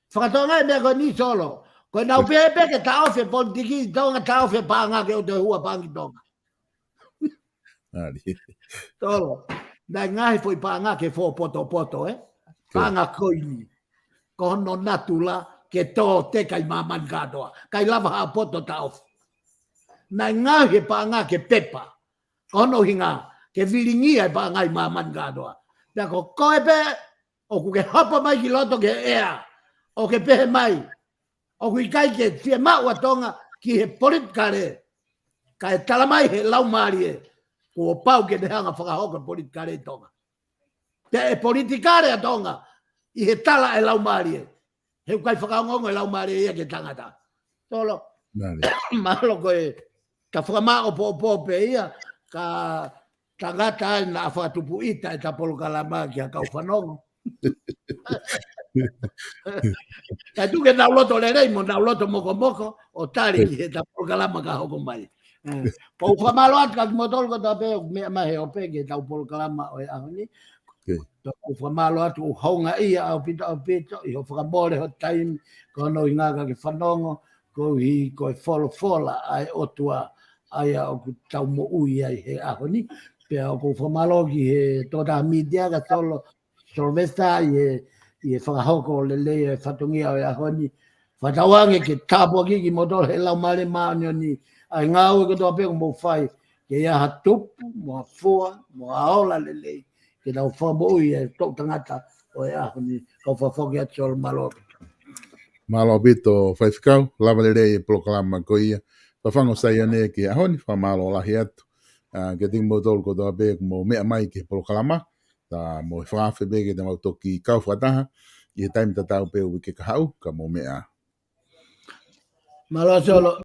Fakatonga e meʻa ko eni, Solo. Ko e nau pehē pē ke taʻofi e politiki Tonga, taʻofi e paʻanga ke ʻoua toe hū ha paʻanga ki Tonga. Solo. Naʻe ngaahi foʻi paʻanga ke fō potopoto, ē? Paʻanga koini. Ko hono natula ke tō teka ʻi māmani kātoa. ʻIkai lava ha poto taʻofi. Naʻe ngaahi e paʻanga ke pepa. Ko hono ʻuhinga ke vilingia e paʻanga ʻi māmani kātoa. Pea ko koe pē ʻoku ke hopo mai ki loto ki he ʻea, ʻo ke pehē mai ʻoku ʻikai ke fiemaʻu ʻa Tonga ki he politikale. Kae tala mai he laumālie, kuo pau ke ne hanga fakahoko e politikale ʻi Tonga. Pea ʻe politikale ʻa Tonga ʻi he tala e laumālie. He ʻoku ʻikai fakaongoongo e laumālie ia ki he tangata. Solo. Mālō. Mālō ko e ta fakamāʻopoʻopo pē ia, ka tangata ai naʻa fakatupu ʻita e ta polokalama ki ha kau fanongo. Kae tuku ke nau loto lelei mo nau loto mokomoko ʻo tali ki he ta polokalama ka hoko mai. Ē, ʻoku ou fakamālō atu kia kimoutolu kotoa pē ʻoku meʻa mai he ope ki he ta polokalama ʻo e ʻaho ni. ʻOku ou fakamālō atu, ʻoku houngaʻia ʻaupito, ʻaupito, ʻi hoʻo fakamole ho taimi, ko hono ʻuhinga ke fanongo, koeʻuhi ko e folofola ʻa e ʻOtua, ʻa ia ʻoku tau moʻui ai he ʻaho ni. Pea ʻoku ou fakamālō ki he tokotaha mītia kia Solo, Sylvester, ʻi he, ʻi he fakahoko lelei e fatongia ʻo e ʻaho ni. Fakatauange ke tāpuakiʻi kimoutolu he Laumālie Māʻoniʻoni ʻa e ngāue kotoa pē ʻoku mou fai, ke ʻi ai ha tupu, mo ha fua, mo ha ola lelei, ke tau fakamoʻui e toʻutangata ʻo e ʻaho ni. Kau fakafoki atu, Solo, mālō. Mālō ʻaupito, Faifekau, lava lelei e polokalama ko ia. Fafangu Saione ki he ʻaho ni, fakamālō lahi atu. ʻA, kiate kimoutolu kotoa pē ʻoku mou meʻa mai ki he polokalama, ta mo e fakaafe pē ke ta mau toki kau fakataha ʻi he taimi tatau pē uike kahaʻu, ka mou meʻa. Mālō, Solo.